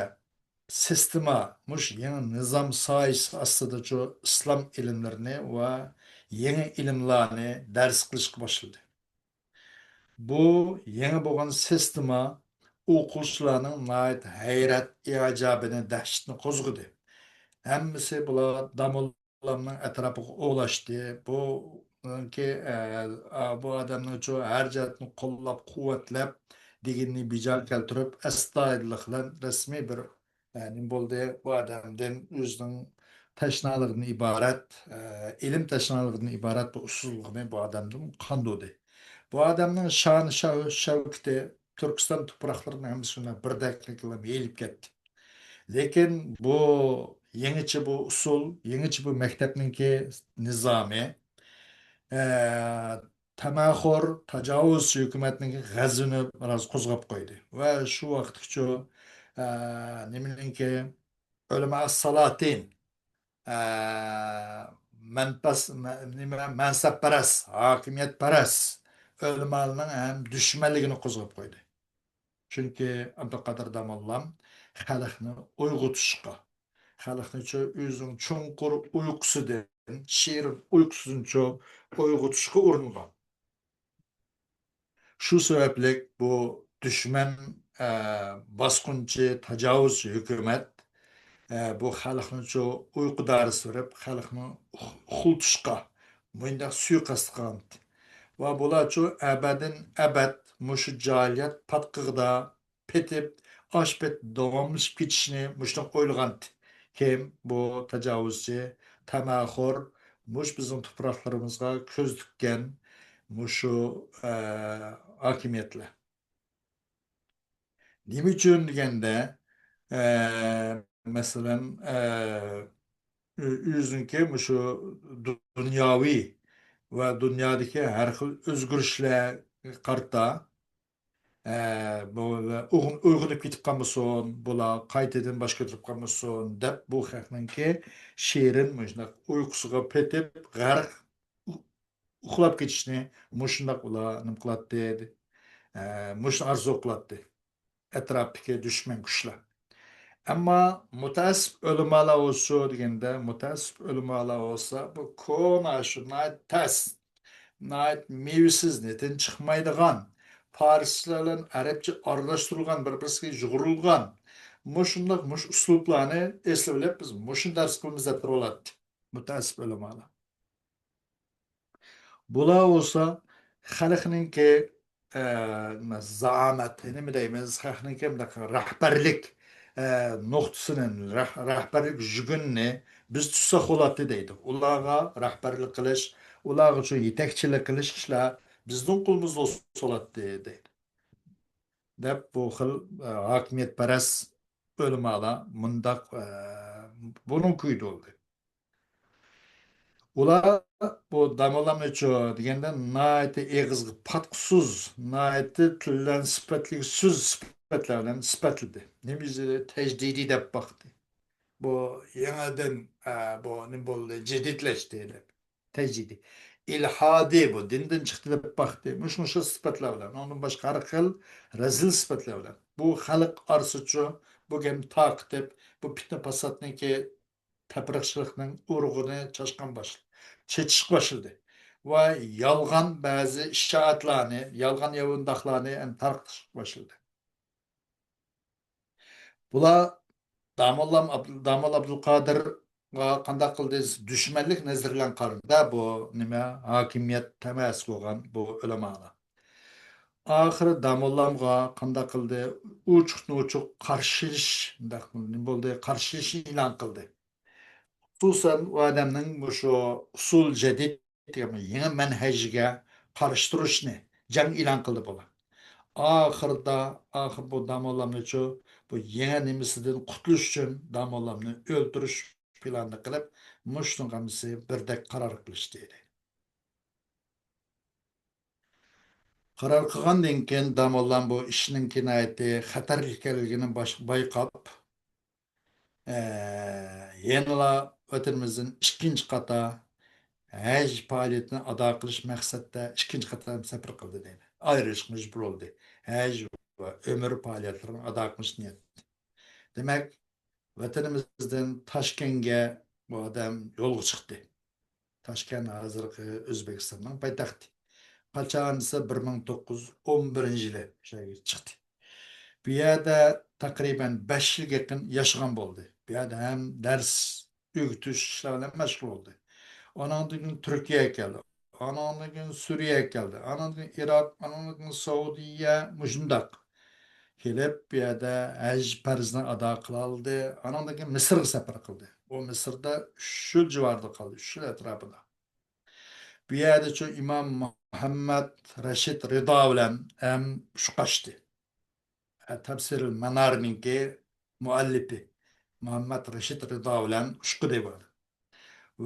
سىستېما، مۇشۇ يېڭى نىزام سايىسى ئاستىدىچۇ ئىسلام ئىلىملىرىنى ۋە يېڭى ئىلىملارنى دەرس قىلىشقا باشلىدى. بۇ يېڭى بولغان سىستېما ئوقۇغۇچىلارنىڭ ناھايىتى ھەيرەت، ئىجابىنى، دەھشىتىنى قوزغىدى. ھەممىسى بۇلار داموللامنىڭ ئەتراپىغا ئولاشتى. بۇنىڭكى، ئە، ئا، بۇ ئادەمنىڭچۇ ھەر جەھەتتىن قوللاپ، قۇۋۋەتلەپ، دېگىنىنى بىجا كەلتۈرۈپ، ئەستايىدىللىق بىلەن رەسمىي بىر، ئە، نېمە بولدى؟ بۇ ئادەمدىن ئۆزىنىڭ تەشنالىقىدىن ئىبارەت، ئە، ئىلىم تەشنالىقىدىن ئىبارەت بۇ ئۇسسۇزلۇقنى بۇ ئادەمدىن قاندۇردى. بۇ ئادەمنىڭ شانى شەۋ-، شەۋكىتى تۈركىستان تۇپراقلىرىنىڭ ھەممىسىنى بىردەكلىك بىلەن يېيىپ كەتتى. لېكىن بۇ يېڭىچە بۇ ئۇسۇل، يېڭىچە بۇ مەكتەپنىڭكى نىزامى، ئە، تەمەخور، تاجاۋۇزچى ھۆكۈمەتنىڭكى غەزىپىنى بىراز قوزغاپ قويدى. ۋە شۇ ۋاقىتقىچۇ، ئە، نېمىنىڭكى ئۆلىما سالاتىن، ئە، مەنپەس-، مە-، نېمە، مەنسەپپەرەس، ھاكىمىيەتپەرەس ئۆلىمالارنىڭ ھەم دۈشمەنلىكىنى قوزغاپ قويدى. چۈنكى ئابدۇقادىر داموللام خەلقنى ئويغىتىشقا، خەلقنى چۆ-، ئۆزىنىڭ چوڭقۇر ئۇيقۇسىدىن، شېرىن ئۇيقۇسىدىن چۆ-، ئويغىتىشقا ئۇرۇنغان. شۇ سەۋەبلىك بۇ دۈشمەن، ئە، باسقۇنچى، تاجاۋۇزچى ھۆكۈمەت، ئە، بۇ خەلقنى چۆ-، ئۇيقۇدار سۈرۈپ، خەلقنى ئۇخ-، ئۇخلىتىشقا مۇنداق سۇيىقەست قىلغانتى. ۋە بۇلارچۇ ئەبەدىن ئەبەد مۇشۇ جاھىلىيەت پاتقىقىدا پېتىپ، ئاشۇ پېتى داۋاملىشىپ كېتىشنى مۇشۇنداق ئويلىغانتى. كىم؟ بۇ تاجاۋۇزچى، تەمەخور، مۇشۇ بىزنىڭ تۇپراقلىرىمىزغا كۆز تىككەن مۇشۇ، ئە، ھاكىمىيەتلەر. نېمە ئۈچۈن دېگەندە، ئە، مەسىلەن، ئە، ئۆ-، ئۆزىنىڭكى مۇشۇ دۇنياۋى ۋە دۇنيادىكى ھەر خىل ئۆزگىرىشلەرگە قارىتا، ئە، بۇ ئويغىنىپ كېتىپ قالمىسۇن، بۇلار قايتىدىن باش كۆتۈرۈپ قالمىسۇن دەپ، بۇ خەقنىڭكى شېرىن مۇشۇنداق ئۇيقۇسىغا پېتىپ، غەرق ئۇخلاپ كېتىشنى مۇشۇنداق ئۇلار نېمە قىلاتتى، ئە، مۇشۇنى ئارزۇ قىلاتتى ئەتراپتىكى دۈشمەن كۈچلەر. ئەمما مۇتەئەسسىپ ئۆلىمالار بولسا دېگەندە، مۇتەئەسسىپ ئۆلىمالار بولسا، بۇ كونا شۇ ناھايىتى تەس، ناھايىتى مېۋىسىز، نېتىن چىقمايدىغان، پارسچىلار بىلەن ئەرەبچە ئارىلاشتۇرۇلغان، بىر-بىرسىگە يۇغۇرۇلغان مۇشۇنداق مۇشۇ ئۇسلۇبلارنى ئېسلىۋېلىپ، بىز مۇشۇنى دەرس قىلىمىز دەپ تۇرۇۋالاتتى مۇتەئەسسىپ ئۆلىمالار. بۇلار بولسا خەلقنىڭكى، ئە، زائامەت، نېمە دەيمىز، خەلقنىڭكى مۇنداق رەھبەرلىك، ئە، نۇقتىسىنى، رەھ-، رەھبەرلىك يۈگۈنىنى بىز تۇتساق بولاتتى دەيدۇ. ئۇلارغا رەھبەرلىك قىلىش، ئۇلارغا شۇ يېتەكچىلىك قىلىش ئىشلار بىزنىڭ قولىمىزدا بولسا بولاتتى دەيدۇ. دەپ بۇ خىل، ئە، ھاكىمىيەتپەرەس ئۆلىمالار مۇنداق، ئە، بۇنىڭ كويىدا بولدى. ئۇلار بۇ داموللامنىچۇ دېگەندە ناھايىتى ئېغىزغا پاتقۇسىز، ناھايىتى تىل بىلەن سۈپەتلىك سۆز سۈپەتلەر بىلەن سۈپەتلىدى. نېمە يۈزى تەجدىدىي دەپ باقتى. بۇ يېڭىدىن، ئە، بۇ نېمە بولدى، جەدىدلەشتى دەپ. تەجدىدىي. ئىلھادىي بۇ، دىندىن چىقتى دەپ باقتى. مۇشۇ، مۇشۇ سۈپەتلەر بىلەن. ئۇنىڭدىن باشقا ھەر خىل رەزىل سۈپەتلەر بىلەن. بۇ خەلق ئارىسىچۇ بۇ گەپنى تارقىتىپ، بۇ پىتنە پاساتنىڭكى تەپرىقىچىلىكنىڭ ئۇرۇقىنى چاچقان باشلىدى، چېچىشقا باشلىدى. ۋە يالغان بەزى ئىشائەتلەرنى، يالغان ياۋىداقلارنى ئەمدى تارقىتىشقا باشلىدى. بۇلار داموللام ئابد-، داموللا ئابدۇلقادىرغا قانداق قىلدى؟ دۈشمەنلىك نەزىرى بىلەن قارىدى بۇ نېمە، ھاكىمىيەت تەمەسى بولغان بۇ ئۆلىمالار. ئاخىرى داموللامغا قانداق قىلدى؟ ئوچۇقتىن ئوچۇق قارشى ئېلىش، مۇنداق نېمە بولدى؟ قارشى ئېلىشنى ئېلان قىلدى. خۇسۇسەن، ئۇ ئادەمنىڭ مۇشۇ ئۇسۇل جەدىد دېگەن يېڭى مەنھەجگە قارشى تۇرۇشنى جەڭ ئېلان قىلدى بۇلار. ئاخىرىدا، ئاخىر بۇ داموللامنىچۇ، بۇ يېڭى نېمىسىدىن قۇتۇلۇش ئۈچۈن داموللامنى ئۆلتۈرۈش پىلانىنى قىلىپ، مۇشۇنىڭ ھەممىسى بىردەك قارار قىلىشتى. قارار قىلغاندىن كېيىن داموللام بۇ ئىشنىڭ ناھايىتى خەتەرلىك ئىكەنلىكىنى باش-، بايقاپ، ئە، يەنىلا ۋەتىنىمىزدىن ئىككىنچى قاتا ھەج پائالىيىتىنى ئادا قىلىش مەقسەتتە ئىككىنچى قاتا سەپەر قىلدى دەيدۇ. ئايرىلىشقا مەجبۇر بولدى. ھەج ۋە ئۆمۈر پائالىيەتلىرىنى ئادا قىلمىش نىيەت. دېمەك، ۋەتىنىمىزدىن تاشكەنتكە بۇ ئادەم يولغا چىقتى. تاشكەنت ھازىرقى ئۆزبېكىستاننىڭ پايتەختى. قاچان دېسە، بىر مىڭ توققۇز يۈز ئون بىرىنچى يىلى شۇ يەرگە چىقتى. بۇ يەردە تەقرىبەن بەش يىلغا يېقىن ياشىغان بولدى. بۇ يەردە ھەم دەرس ئۆگىتىش ئىشلار بىلەن مەشغۇل بولدى. ئاناندىن كېيىن تۈركىيەگە كەلدى. ئاناندىن كېيىن سۈرىيەگە كەلدى. ئاناندىن كېيىن ئىراق، ئاناندىن كېيىن سەئۇدىيە، مۇشۇنداق كېلىپ، بۇ يەردە ھەج پەرزىنى ئادا قىلالدى. ئاناندىن كېيىن مىسىرغا سەپەر قىلدى. ئۇ مىسىردا ئۈچ يىل جىۋارىدا قالدى، ئۈچ يىل ئەتراپىدا. بۇ يەردىچۇ ئىمام مۇھەممەد رەشىد رىدا بىلەن ھەم ئۇچراشتى. تەپسىرىل مەنارنىڭكى مۇئەللىپى مۇھەممەد رەشىد رىدا بىلەن ئۇچرىدى بۇ.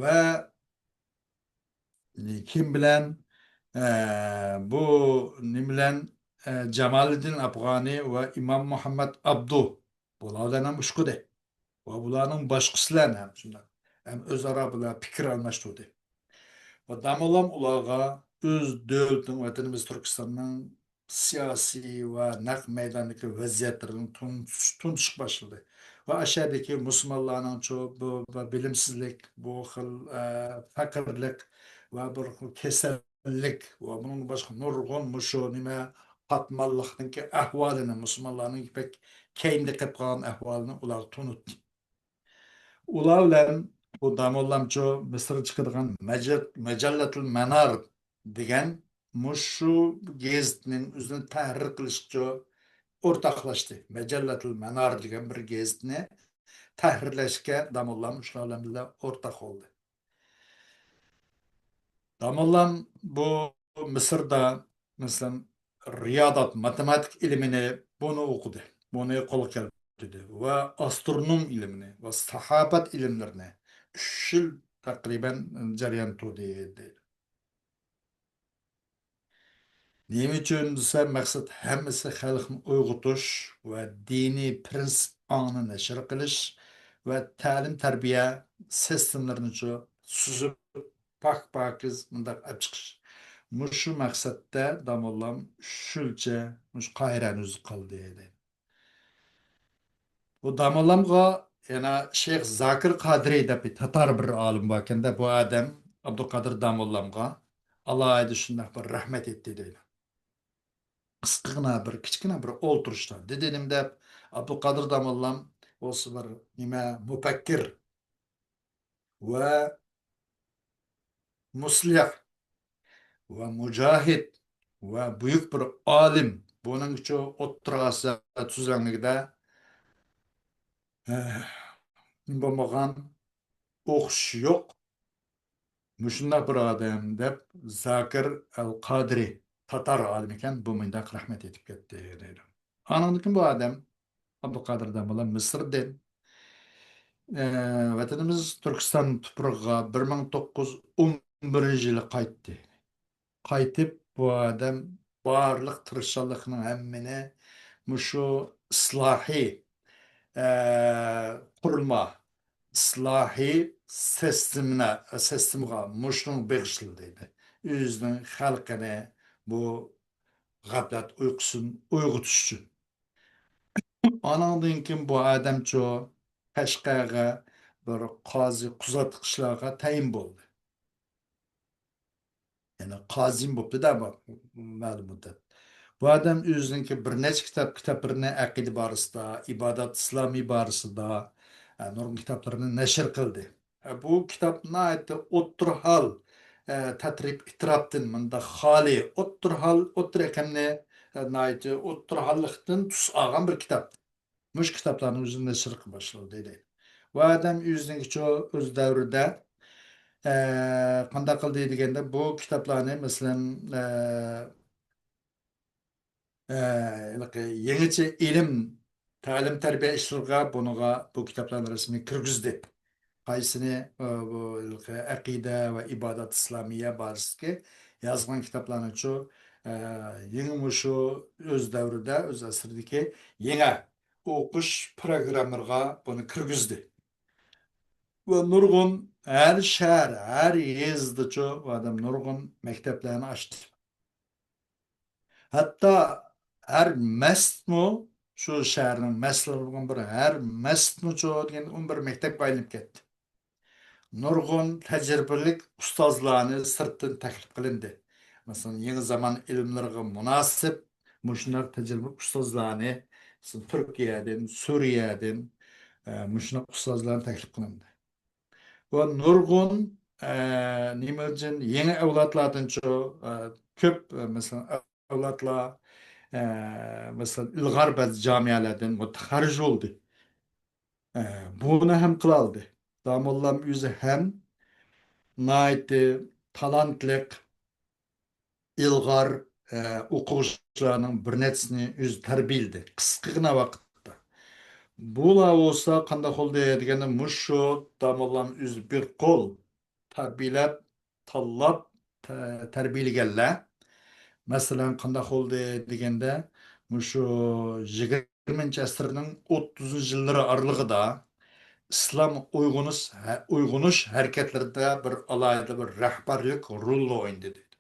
ۋە كىم بىلەن؟ ئە، بۇ نېمە بىلەن؟ ئە، جامالىدىن ئافغانى ۋە ئىمام مۇھەممەد ئابدۇ، بۇلار بىلەن ھەم ئۇچرىدى. ۋە بۇلارنىڭ باشقىسى بىلەن ھەم شۇنداق. ھەم ئۆزئارا بۇلار پىكىر ئالماشتۇردى. ۋە داموللام ئۇلارغا ئۆز دۆلىتىنىڭ، ۋەتىنىمىز تۈركىستاننىڭ سىياسىي ۋە نەق مەيداندىكى ۋەزىيەتلىرىنى تونۇتۇش، تونۇتۇشقا باشلىدى. ۋە ئاشۇ يەردىكى مۇسۇلمانلارنىڭچۇ بۇ، بۇ بىلىمسىزلىك، بۇ خىل، ئە، پەقىرلىق ۋە بىر خىل كېسەللىك ۋە بۇنىڭدىن باشقا نۇرغۇن مۇشۇ نېمە قاتماللىقنىڭكى ئەھۋالىنى، مۇسۇلمانلارنىڭ بەك كەينىدە قېلىپ قالغان ئەھۋالىنى ئۇلارغا تونۇتتى. ئۇلار بىلەن بۇ داموللامچۇ مىسىرغا چىقىدىغان مەجە-، مەجەللەتۇل مەنار دېگەن مۇشۇ گېزىتنىڭ ئۆزىنى تەھرىر قىلىشقىچۇ ئورتاقلاشتى. مەجەللەتۇل مەنار دېگەن بىر گېزىتنى تەھرىرلەشكە داموللام شۇلار بىلەن بىللە ئورتاق بولدى. داموللام بۇ مىسىردا، مەسىلەن، رىيازات، ماتېماتىكا ئىلمىنى بۇنى ئوقۇدى، بۇنى قولغا كەلتۈردى ۋە ئاسترونوم ئىلمىنى ۋە ساھابەت ئىلىملىرىنى ئۈچ يىل تەقرىبەن جەريان تۇردى، دەيدۇ. نېمە ئۈچۈن دېسە، مەقسەت ھەممىسى خەلقنى ئويغىتىش ۋە دىنىي پىرىنسىپ ئاڭنى نەشر قىلىش ۋە تەلىم تەربىيە سىستېمىلىرىنىچۇ سۈزۈپ، پاك-پاكىز مۇنداق ئەپ چىقىش. مۇشۇ مەقسەتتە داموللام ئۈچ يىلچە مۇشۇ قاھىرەنى ئۆزى قالدى، دەيدۇ. بۇ داموللامغا يەنە شەيخ زاكىر قادىرى دەپ بىر تاتار بىر ئالىم باركەن-دە، بۇ ئادەم ئابدۇقادىر داموللامغا ئالاھىدە شۇنداق بىر رەھمەت ئېيتتى دەيدۇ. قىسقىغىنا بىر، كىچىككىنە بىر ئولتۇرۇشتا دېدىم دەپ، ئابدۇقادىر داموللام بولسا بىر نېمە، مۇپەككىر ۋە مۇسلىھ ۋە مۇجاھىد ۋە بۈيۈك بىر ئالىم. بۇنىڭچۇ ئوتتۇرا ئاسىيا تۈزلەڭلىكىدە، ئە، بولمىغان، ئوخشىشى يوق مۇشۇنداق بىر ئادەم دەپ، زاكىر ئەل قادىرى تاتار ئالىمى ئىكەن، بۇ مۇنداق رەھمەت ئېيتىپ كەتتى دەيدۇ. ئانىڭدىن كېيىن بۇ ئادەم ئابدۇقادىر داموللا مىسىردىن، ئە، ۋەتىنىمىز تۈركىستان تۇپرىقىغا بىر مىڭ توققۇز يۈز ئون بىرىنچى يىلى قايتتى. قايتىپ، بۇ ئادەم بارلىق تىرىشچانلىقنىڭ ھەممىنى مۇشۇ ئىسلاھىي، ئە، قۇرۇلما، ئىسلاھىي سىستېمىنى، سىستېمىغا مۇشۇنىڭغا بېغىشلىدى دەيدۇ. ئۆزىنىڭ خەلقىنى بۇ غەپلەت ئۇيقۇسىدىن ئويغىتىش ئۈچۈن. ئانىڭدىن كېيىن بۇ ئادەمچۇ قەشقەرگە بىر قازى قۇزاتقۇچىلارغا تەيىن بولدى. يەنى قازىمۇ بوپتۇ-دە، بۇ مەلۇم مۇددەت. بۇ ئادەم ئۆزىنىڭكى بىر نەچچە كىتاب، كىتابلىرىنى ئەقىدە بارىسىدا، ئىبادەت ئىسلامى بارىسىدا، ئە، نۇرغۇن كىتابلىرىنى نەشر قىلدى. ئە، بۇ كىتاب ناھايىتى ئوتتۇرا ھال، ئە، تەترىپ ئىتراپتىن مۇنداق خالىي، ئوتتۇرا ھال، ئوتتۇرا رەقەمنى، ئە، ناھايىتى ئوتتۇرا ھاللىقتىن تۈس ئالغان بىر كىتاب. مۇشۇ كىتابلارنى ئۆزى نەشر قىلىپ باشلىدى دەيدۇ. بۇ ئادەم ئۆزىنىڭكىچۇ ئۆز دەۋرىدە، ئە، قانداق قىلدى دېگەندە، بۇ كىتابلارنى، مەسىلەن، ئە، ئە، ھېلىقى يېڭىچە ئىلىم، تەلىم-تەربىيە ئىشلىرىغا بۇنىڭغا، بۇ كىتابلارنى رەسمىي كىرگۈزدى. قايسىنى، ئە، بۇ ھېلىقى ئەقىدە ۋە ئىبادەت ئىسلامىيە بارىسىدىكى يازغان كىتابلارنىچۇ، ئە، يېڭى مۇشۇ ئۆز دەۋرىدە، ئۆز ئەسرىدىكى يېڭى ئوقۇش پىروگراممىلىرىغا بۇنى كىرگۈزدى. ۋە نۇرغۇن ھەر شەھەر، ھەر يېزىدىچۇ بۇ ئادەم نۇرغۇن مەكتەپلەرنى ئاچتى. ھەتتا ھەر مەسچىتمۇ، شۇ شەھەرنىڭ مەسچىتلىرىنىڭ بىر ھەر مەسچىتمۇچۇ دېگەن ئون بىر مەكتەپكە ئايلىنىپ كەتتى. نۇرغۇن تەجرىبىلىك ئۇستازلارنى سىرتتىن تەكلىپ قىلىندى. مەسىلەن، يېڭى زامان ئىلىملىرىغا مۇناسىپ مۇشۇنداق تەجرىبىلىك ئۇستازلارنى، مەسىلەن، تۈركىيەدىن، سۈرىيەدىن، ئە، مۇشۇنداق ئۇستازلارنى تەكلىپ قىلىندى. ۋە نۇرغۇن، ئە، نېمە ئۈچۈن يېڭى ئەۋلادلاردىنچۇ، ئە، كۆپ، ئە، مەسىلەن، ئەۋلادلار، ئە، مەسىلەن، ئىلغار بەزى جامىئەلەردىن مۇتەخەررىج بولدى. ئە، بۇنى ھەم قىلالدى. داموللام ئۆزى ھەم ناھايىتى تالانتلىق، ئىلغار، ئە، ئوقۇغۇچىلارنىڭ بىر نەچچىسىنى ئۆزى تەربىيەلىدى قىسقىغىنا ۋاقىتتا. بۇلار بولسا قانداق بولدى دېگەندە، مۇشۇ داموللام ئۆزى بىر قول تەربىيەلەپ، تاللاپ، تە-، تەربىيەلىگەنلەر. مەسىلەن، قانداق بولدى دېگەندە، مۇشۇ يىگىرمىنچى ئەسىرنىڭ ئوتتۇزىنچى يىللىرى ئارىلىقىدا ئىسلام ئويغىنىش، ئويغىنىش ھەرىكەتلىرىدە بىر ئالاھىدە بىر رەھبەرلىك رولىنى ئوينىدى دەيدۇ.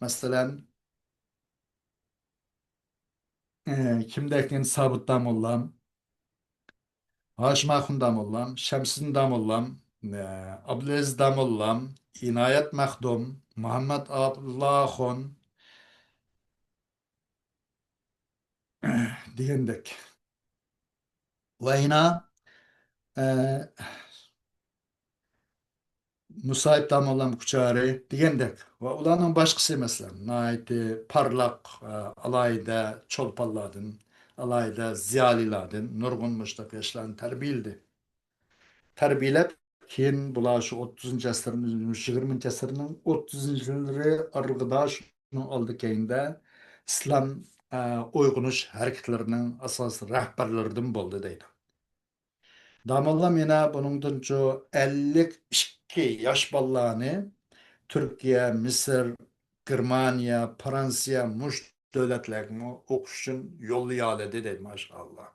مەسىلەن، ئە، كىمدەك دېگەن سابىت داموللام، ھاشىم ئاخۇن داموللام، شەمسىدىن داموللام، ئە، ئابدۇلئەزىز داموللام، ئىنايەت مەخدۇم، مۇھەممەد ئابدۇللا ئاخۇن دېگەندەك. ۋە يەنە، ئە، مۇسايىپ داموللام كۇچارى دېگەندەك. ۋە ئۇلارنىڭ باشقىسى، مەسىلەن، ناھايىتى پارلاق، ئە، ئالاھىدە چولپانلاردىن، ئالاھىدە زىيالىيلاردىن نۇرغۇن مۇشۇنداق ياشلارنى تەربىيەلىدى. تەربىيەلەپ، كېيىن بۇلار شۇ ئوتتۇزىنچى ئەسىرنىڭ، يىگىرمىنچى ئەسىرنىڭ ئوتتۇزىنچى يىللىرى ئارىلىقىدا، شۇنىڭ ئالدى كەينىدە ئىسلام، ئە، ئويغىنىش ھەرىكەتلىرىنىڭ ئاساسىي رەھبەرلىرىدىن بولدى دەيدۇ. داموللام يەنە بۇنىڭدىنچۇ ئەللىك ئىككى ياش بالىلارنى تۈركىيە، مىسىر، گېرمانىيە، فرانسىيە، مۇشۇ دۆلەتلەرگىمۇ ئوقۇش ئۈچۈن يوللىيالىدى دەيدۇ، ماشائاللا.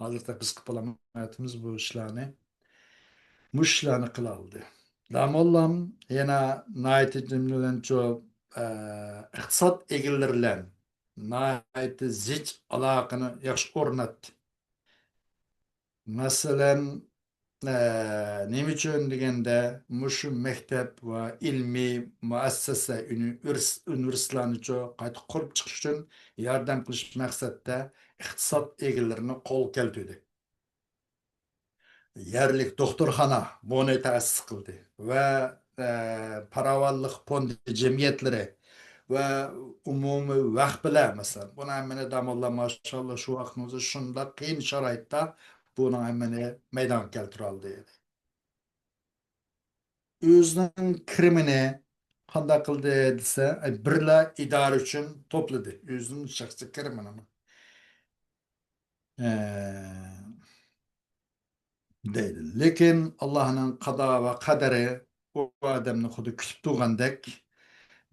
ھازىردا بىز قىلىپ بولالمايۋاتىمىز بۇ ئىشلارنى. مۇشۇ ئىشلارنى قىلالىدى. داموللام يەنە ناھايىتى نېمە بىلەنچۇ، ئە، ئىقتىساد ئىگىلىرى بىلەن ناھايىتى زىچ ئالاقىنى ياخشى ئورناتتى. مەسىلەن، ئە، نېمە ئۈچۈن دېگەندە، مۇشۇ مەكتەپ ۋە ئىلمىي مۇئەسسەسە، ئۇنىۋېرس-، ئۇنىۋېرسىتېتلارنىچۇ قايتا قۇرۇپ چىقىش ئۈچۈن ياردەم قىلىش مەقسەتتە ئىقتىساد ئىگىلىرىنى قولغا كەلتۈردى. يەرلىك دوختۇرخانا بۇنى تەسىس قىلدى ۋە، ئە، پاراۋانلىق فوندى جەمئىيەتلىرى ۋە ئومۇمىي ۋەخپىلەر، مەسىلەن، بۇنى ھەممىنى داموللا ماشائاللا شۇ ۋاقىتنىڭ ئۆزىدە شۇنداق قىيىن شارائىتتا بۇنىڭ ھەممىنى مەيدانغا كەلتۈرەلىدى. ئۆزىنىڭ كىرىمىنى قانداق قىلدى دېسە، ئە، بىرلا ئىدارە ئۈچۈن توپلىدى. ئۆزىنىڭ شەخسىي كىرىمىنى. ئە، دەيدۇ. لېكىن ئاللاھنىڭ قادا ۋە قەدىرى ئۇ ئادەمنى خۇددى كۈتۈپ تۇرغاندەك،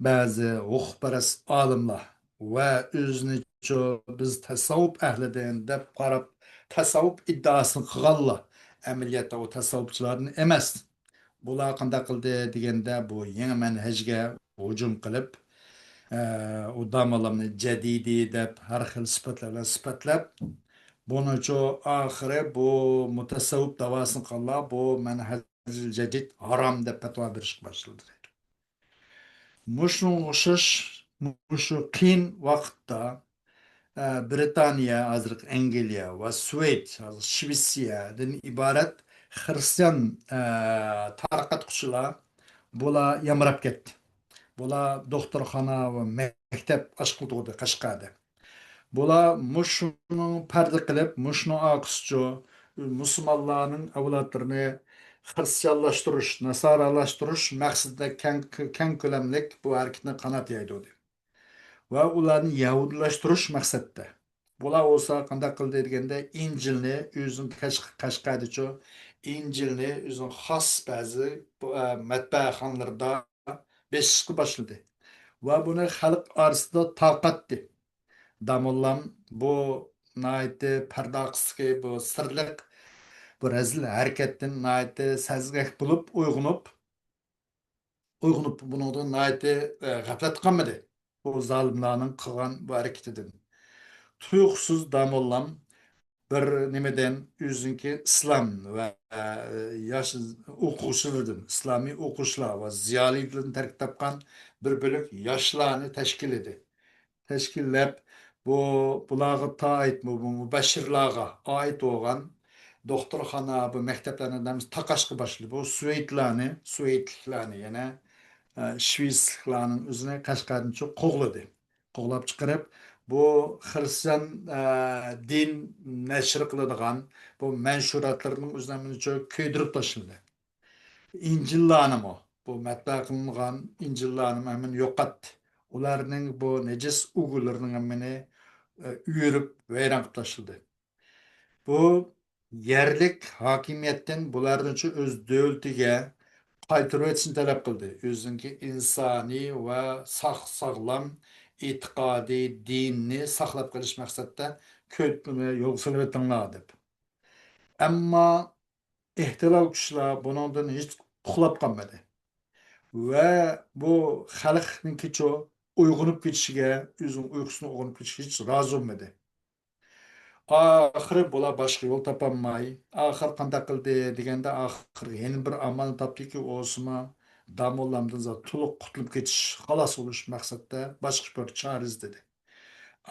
بەزى ھوقۇقپەرەس ئالىملار ۋە ئۆزىنىچۇ بىز تەسەۋۋۇپ ئەھلىدىن دەپ قاراپ، تەسەۋۋۇپ ئىددىئاسىنى قىلغانلار ئەمەلىيەتتە ئۇ تەسەۋۋۇپچىلاردىن ئەمەس. بۇلار قانداق قىلدى دېگەندە، بۇ يېڭى مەنھەجگە ھۇجۇم قىلىپ، ئە، ئۇ داموللامنى جەدىدىي دەپ، ھەر خىل سۈپەتلەر بىلەن سۈپەتلەپ، بۇنىچۇ ئاخىرى بۇ مۇتەسەۋۋۇپ داۋاسىنى قىلغانلار بۇ مەنھەجىل جەدىد ھارام دەپ پەتىۋا بېرىشكە باشلىدى. مۇشۇنىڭغا ئوخشاش، مۇشۇ قىيىن ۋاقىتتا، ئە، برىتانىيە، ھازىرقى ئەنگلىيە ۋە سوۋېت، ھازىر شىۋېتسىيەدىن ئىبارەت خىرىستىيان، ئە، تارقاتقۇچىلار، بۇلار يامراپ كەتتى. بۇلار دوختۇرخانا ۋە مەكتەپ ئاچقىلى تۇردى قەشقەردە. بۇلار مۇشۇنىڭ پەردە قىلىپ، مۇشۇنىڭ ئارقىسىچۇ مۇسۇلمانلارنىڭ ئەۋلادلىرىنى خىرىستىيانلاشتۇرۇش، ناسارالاشتۇرۇش مەقسىتىدە كەڭ، كەڭ كۆلەملىك بۇ ھەرىكىتىنى قانات يايدۇردى. ۋە ئۇلارنى يەھۇدىيلاشتۇرۇش مەقسەتتە. بۇلار بولسا قانداق قىلدى دېگەندە، ئىنجىلنى ئۆزىنىڭ قەش-، قەشقەردىچۇ، ئىنجىلنى ئۆزىنىڭ خاس بەزى، ئە، مەتبەخانىلىرىدا بېسىشقا باشلىدى. ۋە بۇنى خەلق ئارىسىدا تارقاتتى. داموللام بۇ ناھايىتى پەردە ئارقىسىدىكى بۇ سىرلىق، بۇ رەزىل ھەرىكەتتىن ناھايىتى سەزگەك بولۇپ، ئويغىنىپ، ئويغىنىپ، بۇنىڭدىن ناھايىتى، ئە، غەپلەتتە قالمىدى. بۇ زالىملارنىڭ قىلغان بۇ ھەرىكىتىدىن. تۇيۇقسىز داموللام بىر نېمىدىن ئۆزىنىڭكى ئىسلام ۋە، ئە، ياش ئوقۇغۇچىلىرىدىن، ئىسلامىي ئوقۇغۇچىلار ۋە زىيالىيلىرىدىن تەركىب تاپقان بىر بۆلەك ياشلارنى تەشكىللىدى. تەشكىللەپ، بۇ، بۇلارغا تائىت، بۇ، بۇ مۇبەششىرلارغا ئائىت بولغان دوختۇرخانا، بۇ مەكتەپلەرنى دەمسە تاقاشقا باشلىدى. بۇ سوۋېتلارنى، سوۋېتلىكلارنى، يەنە، ئە، شۋېتسلىكلارنىڭ ئۆزىنى قەشقەردىن چىقىپ قوغلىدى. قوغلاپ چىقىرىپ، بۇ خىرىستىيان، ئە، دىن نەشر قىلىدىغان بۇ مەنشۇراتلىرىنىڭ ئۆزىنى ھەممىنى چۆ-، كۆيدۈرۈپ تاشلىدى. ئىنجىللارنىمۇ، بۇ مەتبەئە قىلىنغان ئىنجىللارنىمۇ ھەممىنى يوقاتتى. ئۇلارنىڭ بۇ نىجىس ئۇيغۇرلىرىنىڭ ھەممىنى، ئە، ئۆرۈپ ۋەيران قىلىپ تاشلىدى. بۇ يەرلىك ھاكىمىيەتتىن بۇلارنىڭچە ئۆز دۆلىتىگە قايتۇرۇۋېتىشنى تەلەپ قىلدى. ئۆزىنىڭكى ئىنسانىي ۋە ساق-ساغلام ئېتىقادى، دىنىنى ساقلاپ قېلىش مەقسەتتە كۆچمەننى يولغا سېلىۋېتىڭلار دەپ. ئەمما ئېھتىلال كۈچلەر بۇنىڭدىن ھېچ ئۇخلاپ قالمىدى. ۋە بۇ خەلقنىڭكىچۇ ئويغىنىپ كېتىشىگە، ئۆزىنىڭ ئۇيقۇسىنى ئويغىنىپ كېتىشىگە ھېچ رازى بولمىدى. ئاخىرى بۇلار باشقا يول تاپالماي، ئاخىر قانداق قىلدى دېگەندە، ئاخىرى يەنە بىر ئامالنى تاپتىكى، ئۇ بولسىمۇ داموللامدىن زادى تولۇق قۇتۇلۇپ كېتىش، خالاس بولۇش مەقسەتتە باشقا بىر چارە ئىزدىدى.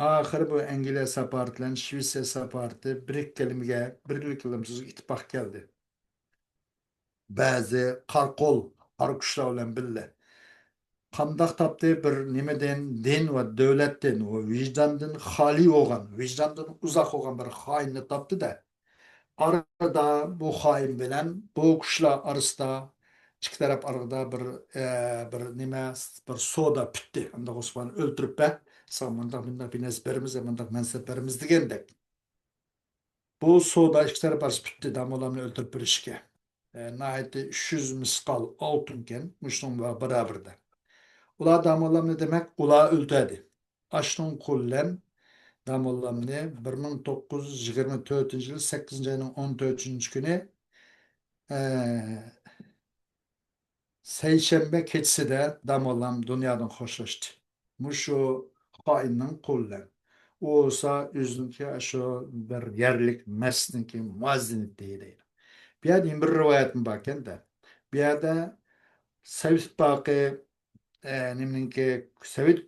ئاخىرى بۇ ئەنگلىيە ساپارىتى بىلەن شۋېتسىيە ساپارىتى بىر ئىككى كەلىمىگە، بىر ئىككى كەلىمە سۆزگە ئىتتىپاق كەلدى. بەزى قارا قول، قارا كۈچلەر بىلەن بىللە. قانداق تاپتى؟ بىر نېمىدىن، دىن ۋە دۆلەتتىن ۋە ۋىجداندىن خالىي بولغان، ۋىجداندىن ئۇزاق بولغان بىر خائىننى تاپتى-دە. ئارىدا بۇ خائىن بىلەن بۇ كۈچلەر ئارىسىدا ئىككى تەرەپ ئارىدا بىر، ئە، بىر نېمە، بىر سودا پۈتتى. ئانداق ئوسماننى ئۆلتۈرۈپ بەر، ساڭا مۇنداق، مۇنداق بىر نەرسە بېرىمىز، مۇنداق مەنسەپ بېرىمىز دېگەندەك. بۇ سودا ئىككى تەرەپ ئارىسى پۈتتى، داموللامنى ئۆلتۈرۈپ بېرىشكە. ئە، ناھايىتى ئۈچ يۈز مىسقال ئالتۇنكەن، مۇشۇنىڭ بارابىرىدە. ئۇلار داموللامنى، دېمەك، ئۇلار ئۆلتۈردى. ئاشۇنىڭ قولى بىلەن داموللامنى بىر مىڭ توققۇز يۈز يىگىرمە تۆتىنچى يىل سەككىزىنچى ئاينىڭ ئون تۆتىنچى كۈنى، ئە، سەيشەنبە كېچىسىدە داموللام دۇنيادىن خوشلاشتى. مۇشۇ خائىننىڭ قولى بىلەن. ئۇ بولسا ئۆزىنىڭكى شۇ بىر يەرلىك مەسچىتنىڭكى مۇئەززىنى ئىدى دەيدۇ. بۇ يەردە يەنە بىر رىۋايەتمۇ باركەن-دە. بۇ يەردە سوۋېت ئىتتىپاقى، ئە، نېمىنىڭكى، سوۋېت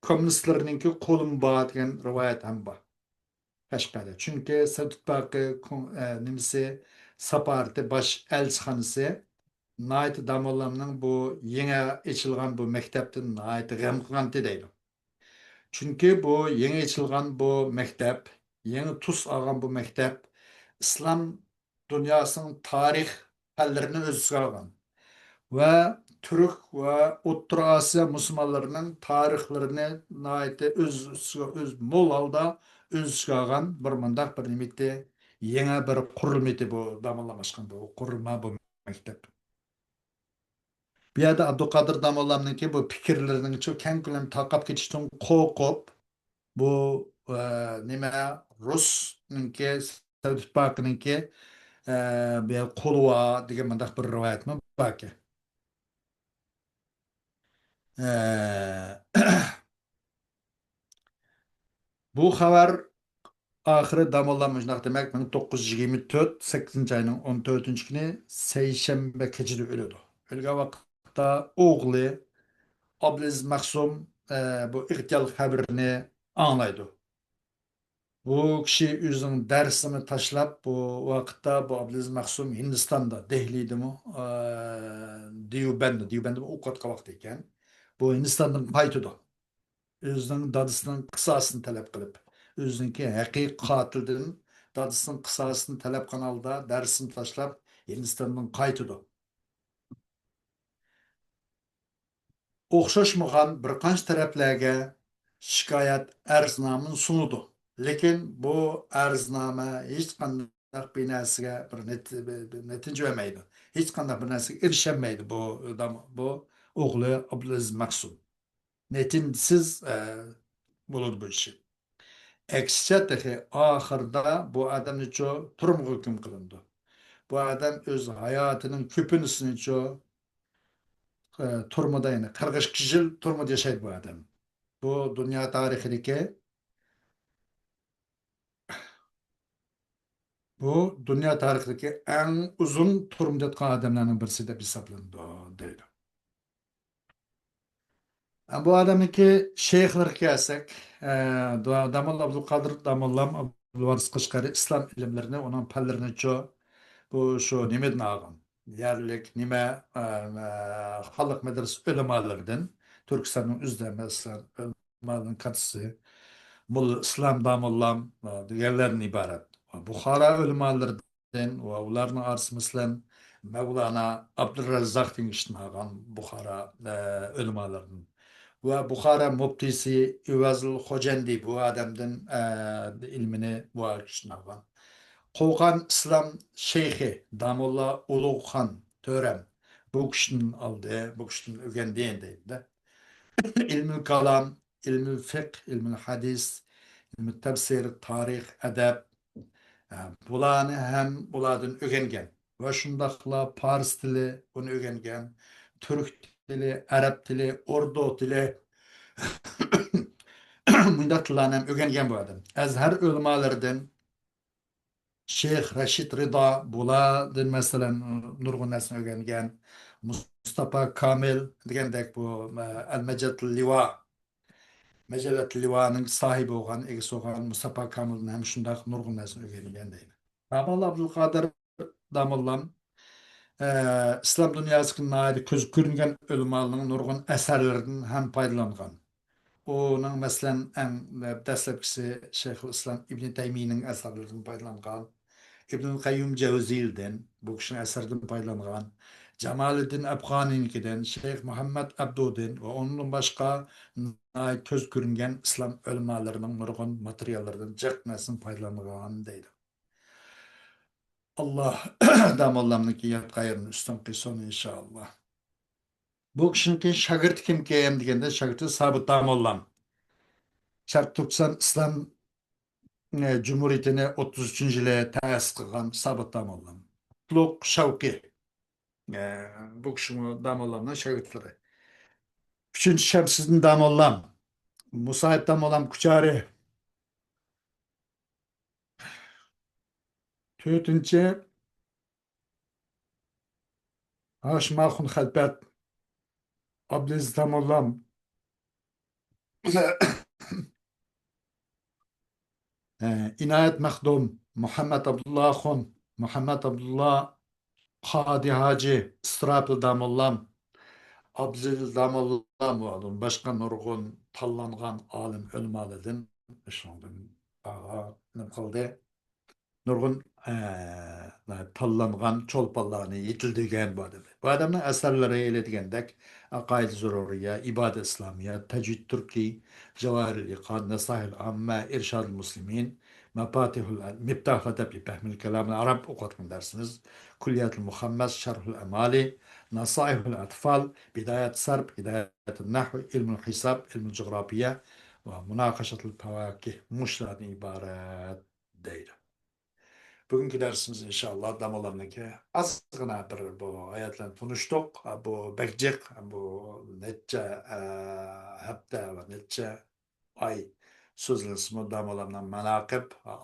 كوممۇنىستلىرىنىڭكى قولىمۇ بار دېگەن رىۋايەت ھەم بار. قەشقەردە. چۈنكى سوۋېت ئىتتىپاقى كون-، ئە، نېمىسى، ساپارىتى، باش ئەلچىخانىسى ناھايىتى داموللامنىڭ بۇ يېڭى ئېچىلغان بۇ مەكتەپتىن ناھايىتى غەم قىلغانتى دەيدۇ. چۈنكى بۇ يېڭى ئېچىلغان بۇ مەكتەپ، يېڭى تۈس ئالغان بۇ مەكتەپ ئىسلام دۇنياسىنىڭ تارىخ پەنلىرىنى ئۆز ئىچىگە ئالغان ۋە تۈرك ۋە ئوتتۇرا ئاسىيا مۇسۇلمانلىرىنىڭ تارىخلىرىنى ناھايىتى ئۆز ئىچىگە، ئۆز مول ھالدا ئۆز ئىچىگە ئالغان بىر مۇنداق بىر نېمىتى، يېڭى بىر قۇرۇلمىتى بۇ داموللام ئاچقان بۇ قۇرۇلما، بۇ مەكتەپ. بۇ يەردە ئابدۇقادىر داموللامنىڭكى بۇ پىكىرلىرىنىڭ شۇ كەڭ كۆلەم تارقاپ كېتىشتىن قورقۇپ، بۇ، ئە، نېمە، رۇسنىڭكى، سوۋېت ئىتتىپاقىنىڭكى، ئە، بۇ يەر قولى بار دېگەن مۇنداق بىر رىۋايەتمۇ باركەن. ئە، بۇ خەۋەر ئاخىرى داموللام مۇشۇنداق، دېمەك، مىڭ توققۇز يۈز يىگىرمە تۆت، سەككىزىنچى ئاينىڭ ئون تۆتىنچى كۈنى سەيشەنبە كېچىدە ئۆلىدۇ. ئۆلگەن ۋاقىتتا ئوغلى ئابدۇلئەزىز مەخسۇم، ئە، بۇ ئىغتىيال خەۋىرىنى ئاڭلايدۇ. بۇ كىشى ئۆزىنىڭ دەرسىنى تاشلاپ، بۇ ۋاقىتتا بۇ ئابدۇلئەزىز مەخسۇم ھىندىستاندا، دېھلىدىمۇ، ئە، دىيۇبەندە، دىيۇبەندە ئوقۇۋاتقان ۋاقتى ئىكەن. بۇ ھىندىستاندىن قايتىدۇ. ئۆزىنىڭ دادىسىنىڭ قىساسىنى تەلەپ قىلىپ، ئۆزىنىڭكى ھەقىقىي قاتىلدىن دادىسىنىڭ قىساسىنى تەلەپ قىلغان ھالدا دەرسىنى تاشلاپ، ھىندىستاندىن قايتىدۇ. ئوخشاشمىغان بىر قانچە تەرەپلەرگە شىكايەت، ئەرزنامىنى سۇنىدۇ. لېكىن بۇ ئەرزنامە ھېچقانداق بىر نەرسىگە بىر نەت-، بىر، بىر نەتىجە بەرمەيدۇ. ھېچقانداق بىر نەرسىگە ئېرىشەلمەيدۇ بۇ، بۇ ئوغلى ئابدۇلئەزىز مەخسۇم. نەتىجىسىز، ئە، بولىدۇ بۇ ئىشى. ئەكسىچە، تېخى ئاخىرىدا بۇ ئادەمنىچۇ تۈرمىگە ھۆكۈم قىلىنىدۇ. بۇ ئادەم ئۆز ھاياتىنىڭ كۆپىنچىسىنىچۇ، ئە، تۈرمىدە، يەنى قىرىق ئىككى يىل تۈرمىدە ياشايدۇ بۇ ئادەم. بۇ دۇنيا تارىخىدىكى بۇ دۇنيا تارىخىدىكى ئەڭ ئۇزۇن تۈرمىدە ياتقان ئادەملەرنىڭ بىرسى دەپ ھېسابلىنىدۇ، دەيدۇ. بۇ ئادەمنىڭكى شەيخلىرىگە كەلسەك، ئە، دا-، داموللا ئابدۇلقادىر داموللام ئابدۇلۋارىس قەشقەرى ئىسلام ئىلىملىرىنى، ئۇنىڭ پەنلىرىنىچۇ، بۇ شۇ نېمىدىن ئالغان؟ يەرلىك نېمە، ئە، ئە، خانلىق مەدرىسە ئۆلىمالىرىدىن، تۈركىستاننىڭ ئۆزىدە، مەسىلەن، ئۆلىمالىرىنىڭ كاتتىسى، موللا ئىسلام داموللام، ئە، دېگەنلەردىن ئىبارەت. بۇخارا ئۆلىمالىرىدىن ۋە ئۇلارنىڭ ئارىسى، مەسىلەن، مەۋلانا ئابدۇرەززاق دېگەن كىشىدىن ئالغان، بۇخارا، ئە، ئۆلىمالىرىدىن. ۋە بۇخارا مۇپتىسى ئىۋەزۇل خوجەندى بۇ ئادەمدىن، ئە، ئىلمىنى بۇ كىشىدىن ئالغان. قوقان ئىسلام شەيخى داموللا ئۇلۇغخان تۆرەم بۇ كىشىدىن ئالدى، بۇ كىشىدىن ئۆگەندى دەيدۇ. ئىلمىل كالام، ئىلمىل فىقھ، ئىلمىل ھەدىس، ئىلمىل تەپسىر، تارىخ، ئەدەب، ھە، بۇلارنى ھەم بۇلاردىن ئۆگەنگەن. ۋە شۇنداقلا پارس تىلى، ئۇنى ئۆگەنگەن، تۈرك تىلى، ئەرەب تىلى، ئوردۇ تىلى، مۇنداق تىللارنى ھەم ئۆگەنگەن بۇ ئادەم. ئەزھەر ئۆلىمالىرىدىن شەيخ رەشىد رىدا بۇلاردىن، مەسىلەن، نۇرغۇن نەرسىنى ئۆگەنگەن. مۇستاپا كامىل دېگەندەك بۇ، ئە، ئەل مەجەت لىۋا، مەجەللەت لىۋانىڭ ساھىبى بولغان، ئىگىسى بولغان مۇستاپا كامىلدىن ھەم شۇنداق نۇرغۇن نەرسىنى ئۆگەنگەن دەيدۇ. داموللا ئابدۇلقادىر داموللام، ئە، ئىسلام دۇنياسىدىكى ناھايىتى كۆزگە كۆرۈنگەن ئۆلىمالارنىڭ نۇرغۇن ئەسەرلىرىدىن ھەم پايدىلانغان. ئۇنىڭ، مەسىلەن، ئەڭ دەسلەپكىسى شەيخۇل ئىسلام ئىبنى تەيمىينىڭ ئەسەرلىرىدىن پايدىلانغان. ئىبنۇل قەييۇم جەۋزىيدىن، بۇ كىشىنىڭ ئەسەرلىرىدىن پايدىلانغان. جامالىدىن ئەفغانىنىڭكىدىن، شەيخ مۇھەممەد ئابدۇدىن ۋە ئۇنىڭدىن باشقا ناھايىتى كۆز كۆرۈنگەن ئىسلام ئۆلىمالىرىنىڭ نۇرغۇن ماتېرىياللىرىدىن جىق نەرسىدىن پايدىلانغان دەيدۇ. ئاللا داموللامنىڭكى ياتقان يېرىنى ئۈستۈن قىلسۇن، ئىنشائاللا. بۇ كىشىنىڭكى شاگىرتى كىمكىن دېگەندە، شاگىرتى سابىت داموللام. شەرقىي تۈركىستان ئىسلام، ئە، جۇمھۇرىيىتىنى ئوتتۇز ئۈچىنچى يىلى تەسىس قىلغان سابىت داموللام. قۇتلۇق شەۋقى، ئە، بۇ كىشىمۇ داموللامنىڭ شاگىرتلىرى. ئۈچىنچى شەمسىدىن داموللام، مۇساھىب داموللام كۇچارى. تۆتىنچى ھاشىم ئاخۇن خەلپەت، ئابدۇلئەزىز داموللام، ئىنايەت مەخدۇم، مۇھەممەد ئابدۇللا ئاخۇن، مۇھەممەد ئابدۇللا قادى ھاجى، ئىسراپىل داموللام، ئابدۇلئەزىز داموللام ۋە باشقا نۇرغۇن تاللانغان ئالىم ئۆلىمالاردىن، شۇنىڭدىن نېمە قىلدى؟ نۇرغۇن، ئە، تاللانغان چولپانلارنى يېتىلدۈرگەن بۇ ئادەم. بۇ ئادەمنىڭ ئەسەرلىرى ھېلى دېگەندەك، ئەقايىد زۇرۇرىيە، ئىبادە ئىسلامىيە، تەجۋىد تۈركىي، جاۋاھىرۇل ئىقان، نەسائىھۇل ئاممە، ئىرشادۇل مۇسلىمىن، مەپاتىھۇل، مىفتاھۇل ئەدەب لى پەھمىل كەلامىل ئەرەب ئوقۇۋاتقان دەرسىمىز، كۇللىياتۇل مۇخەممەس، شەرھۇل ئەمالى، ناسائىھۇل ئەتفال، بىدايەت سەرپ، ھىدايەتۇن نەھۋ، ئىلمۇل ھىساب، ئىلمۇل جۇغراپىيە ۋە مۇناقىشەتۇل پەۋاكىھ، مۇشۇلاردىن ئىبارەت دەيدۇ. بۈگۈنكى دەرسىمىز ئىنشائاللا داموللامنىڭكى ئازغىنا بىر بۇ ھاياتى بىلەن تونۇشتۇق. بۇ بەك جىق، بۇ نەچچە، ئە، ھەپتە ۋە نەچچە ئاي سۆزلەنسىمۇ داموللامنىڭ ماناقىب، ئا،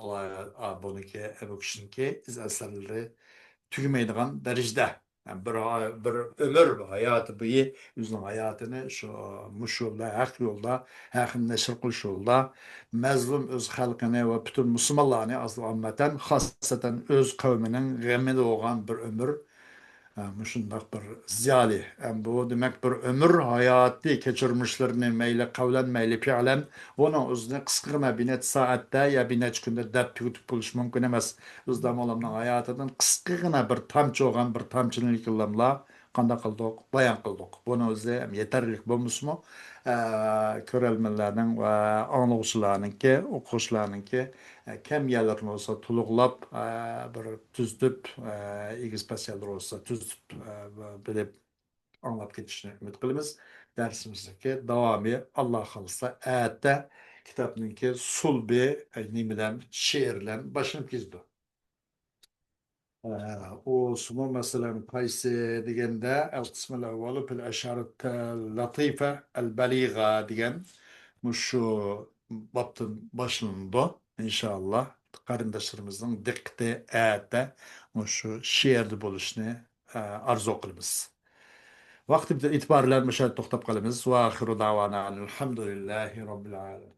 ئا، بۇنىڭكى، بۇ كىشىنىڭكى ئىز ئەسەرلىرى تۈگىمەيدىغان دەرىجىدە. بىر، بىر ئۆمۈر ھاياتى بويى ئۆزىنىڭ ھاياتىنى شۇ، مۇشۇ يولدا، ھەق يولدا، ھەقنى نەشر قىلىش يولىدا مەزلۇم ئۆز خەلقىنى ۋە پۈتۈن مۇسۇلمانلارنى ئاز-، ئاممىتەن، خاسسەتەن ئۆز قەۋمىنىڭ غېمىدە بولغان بىر ئۆمۈر، ئە، مۇشۇنداق بىر زىيالىي. ئە، بۇ دېمەك بىر ئۆمۈر ھاياتىي كەچۈرمىشلىرىنى مەيلى قەۋلەن، مەيلى پېئىلەن، بۇنىڭ ئۆزىنى قىسقىغىنا بىر نەچچە سائەتتە يا بىر نەچچە كۈندە دەپ تۈگىتىپ بولۇش مۇمكىن ئەمەس. ئۆز داموللامنىڭ ھاياتىدىن قىسقىغىنا بىر تامچە بولغان بىر تامچىنى ئىللاملا قانداق قىلدۇق؟ بايان قىلدۇق. بۇنىڭ ئۆزى ھەم يېتەرلىك بولمىسىمۇ، ئە، كۆرەرمەنلەرنىڭ ۋە ئاڭلىغۇچىلارنىڭكى، ئوقۇغۇچىلارنىڭكى، ئە، كەم يەرلىرىنى بولسا تولۇقلاپ، ئە، بىر تۈزىتىپ، ئە، ئېگىز پەس يەرلىرى بولسا تۈزىتىپ، ئە، بىلىپ ئاڭلاپ كېتىشىنى ئۈمىد قىلىمىز. دەرسىمىزنىڭكى داۋامى، ئاللا خالىسا، ئەتە كىتابنىڭكى سۇلبى، ئە، نېمە بىلەن، شېئىر بىلەن باشلىنىپ كېتىدۇ. ئە، ئۇسىمۇ، مەسىلەن، قايسى دېگەندە، القسم الأول في الأشعار اللطيفة البليغة دېگەن مۇشۇ بابتىن باشلىنىدۇ، ئىنشائاللا. قېرىنداشلىرىمىزنىڭ دىققىتى ئەتە مۇشۇ شېئىردا بولۇشىنى، ئە، ئارزۇ قىلىمىز. ۋاقتىمىز ئېتىبارى بىلەن مۇشۇ يەردە توختاپ قالىمىز. ۋە ئاخىرۇ داۋانا ئەلھەمدۇلىللاھى رەببىل ئالەمىن.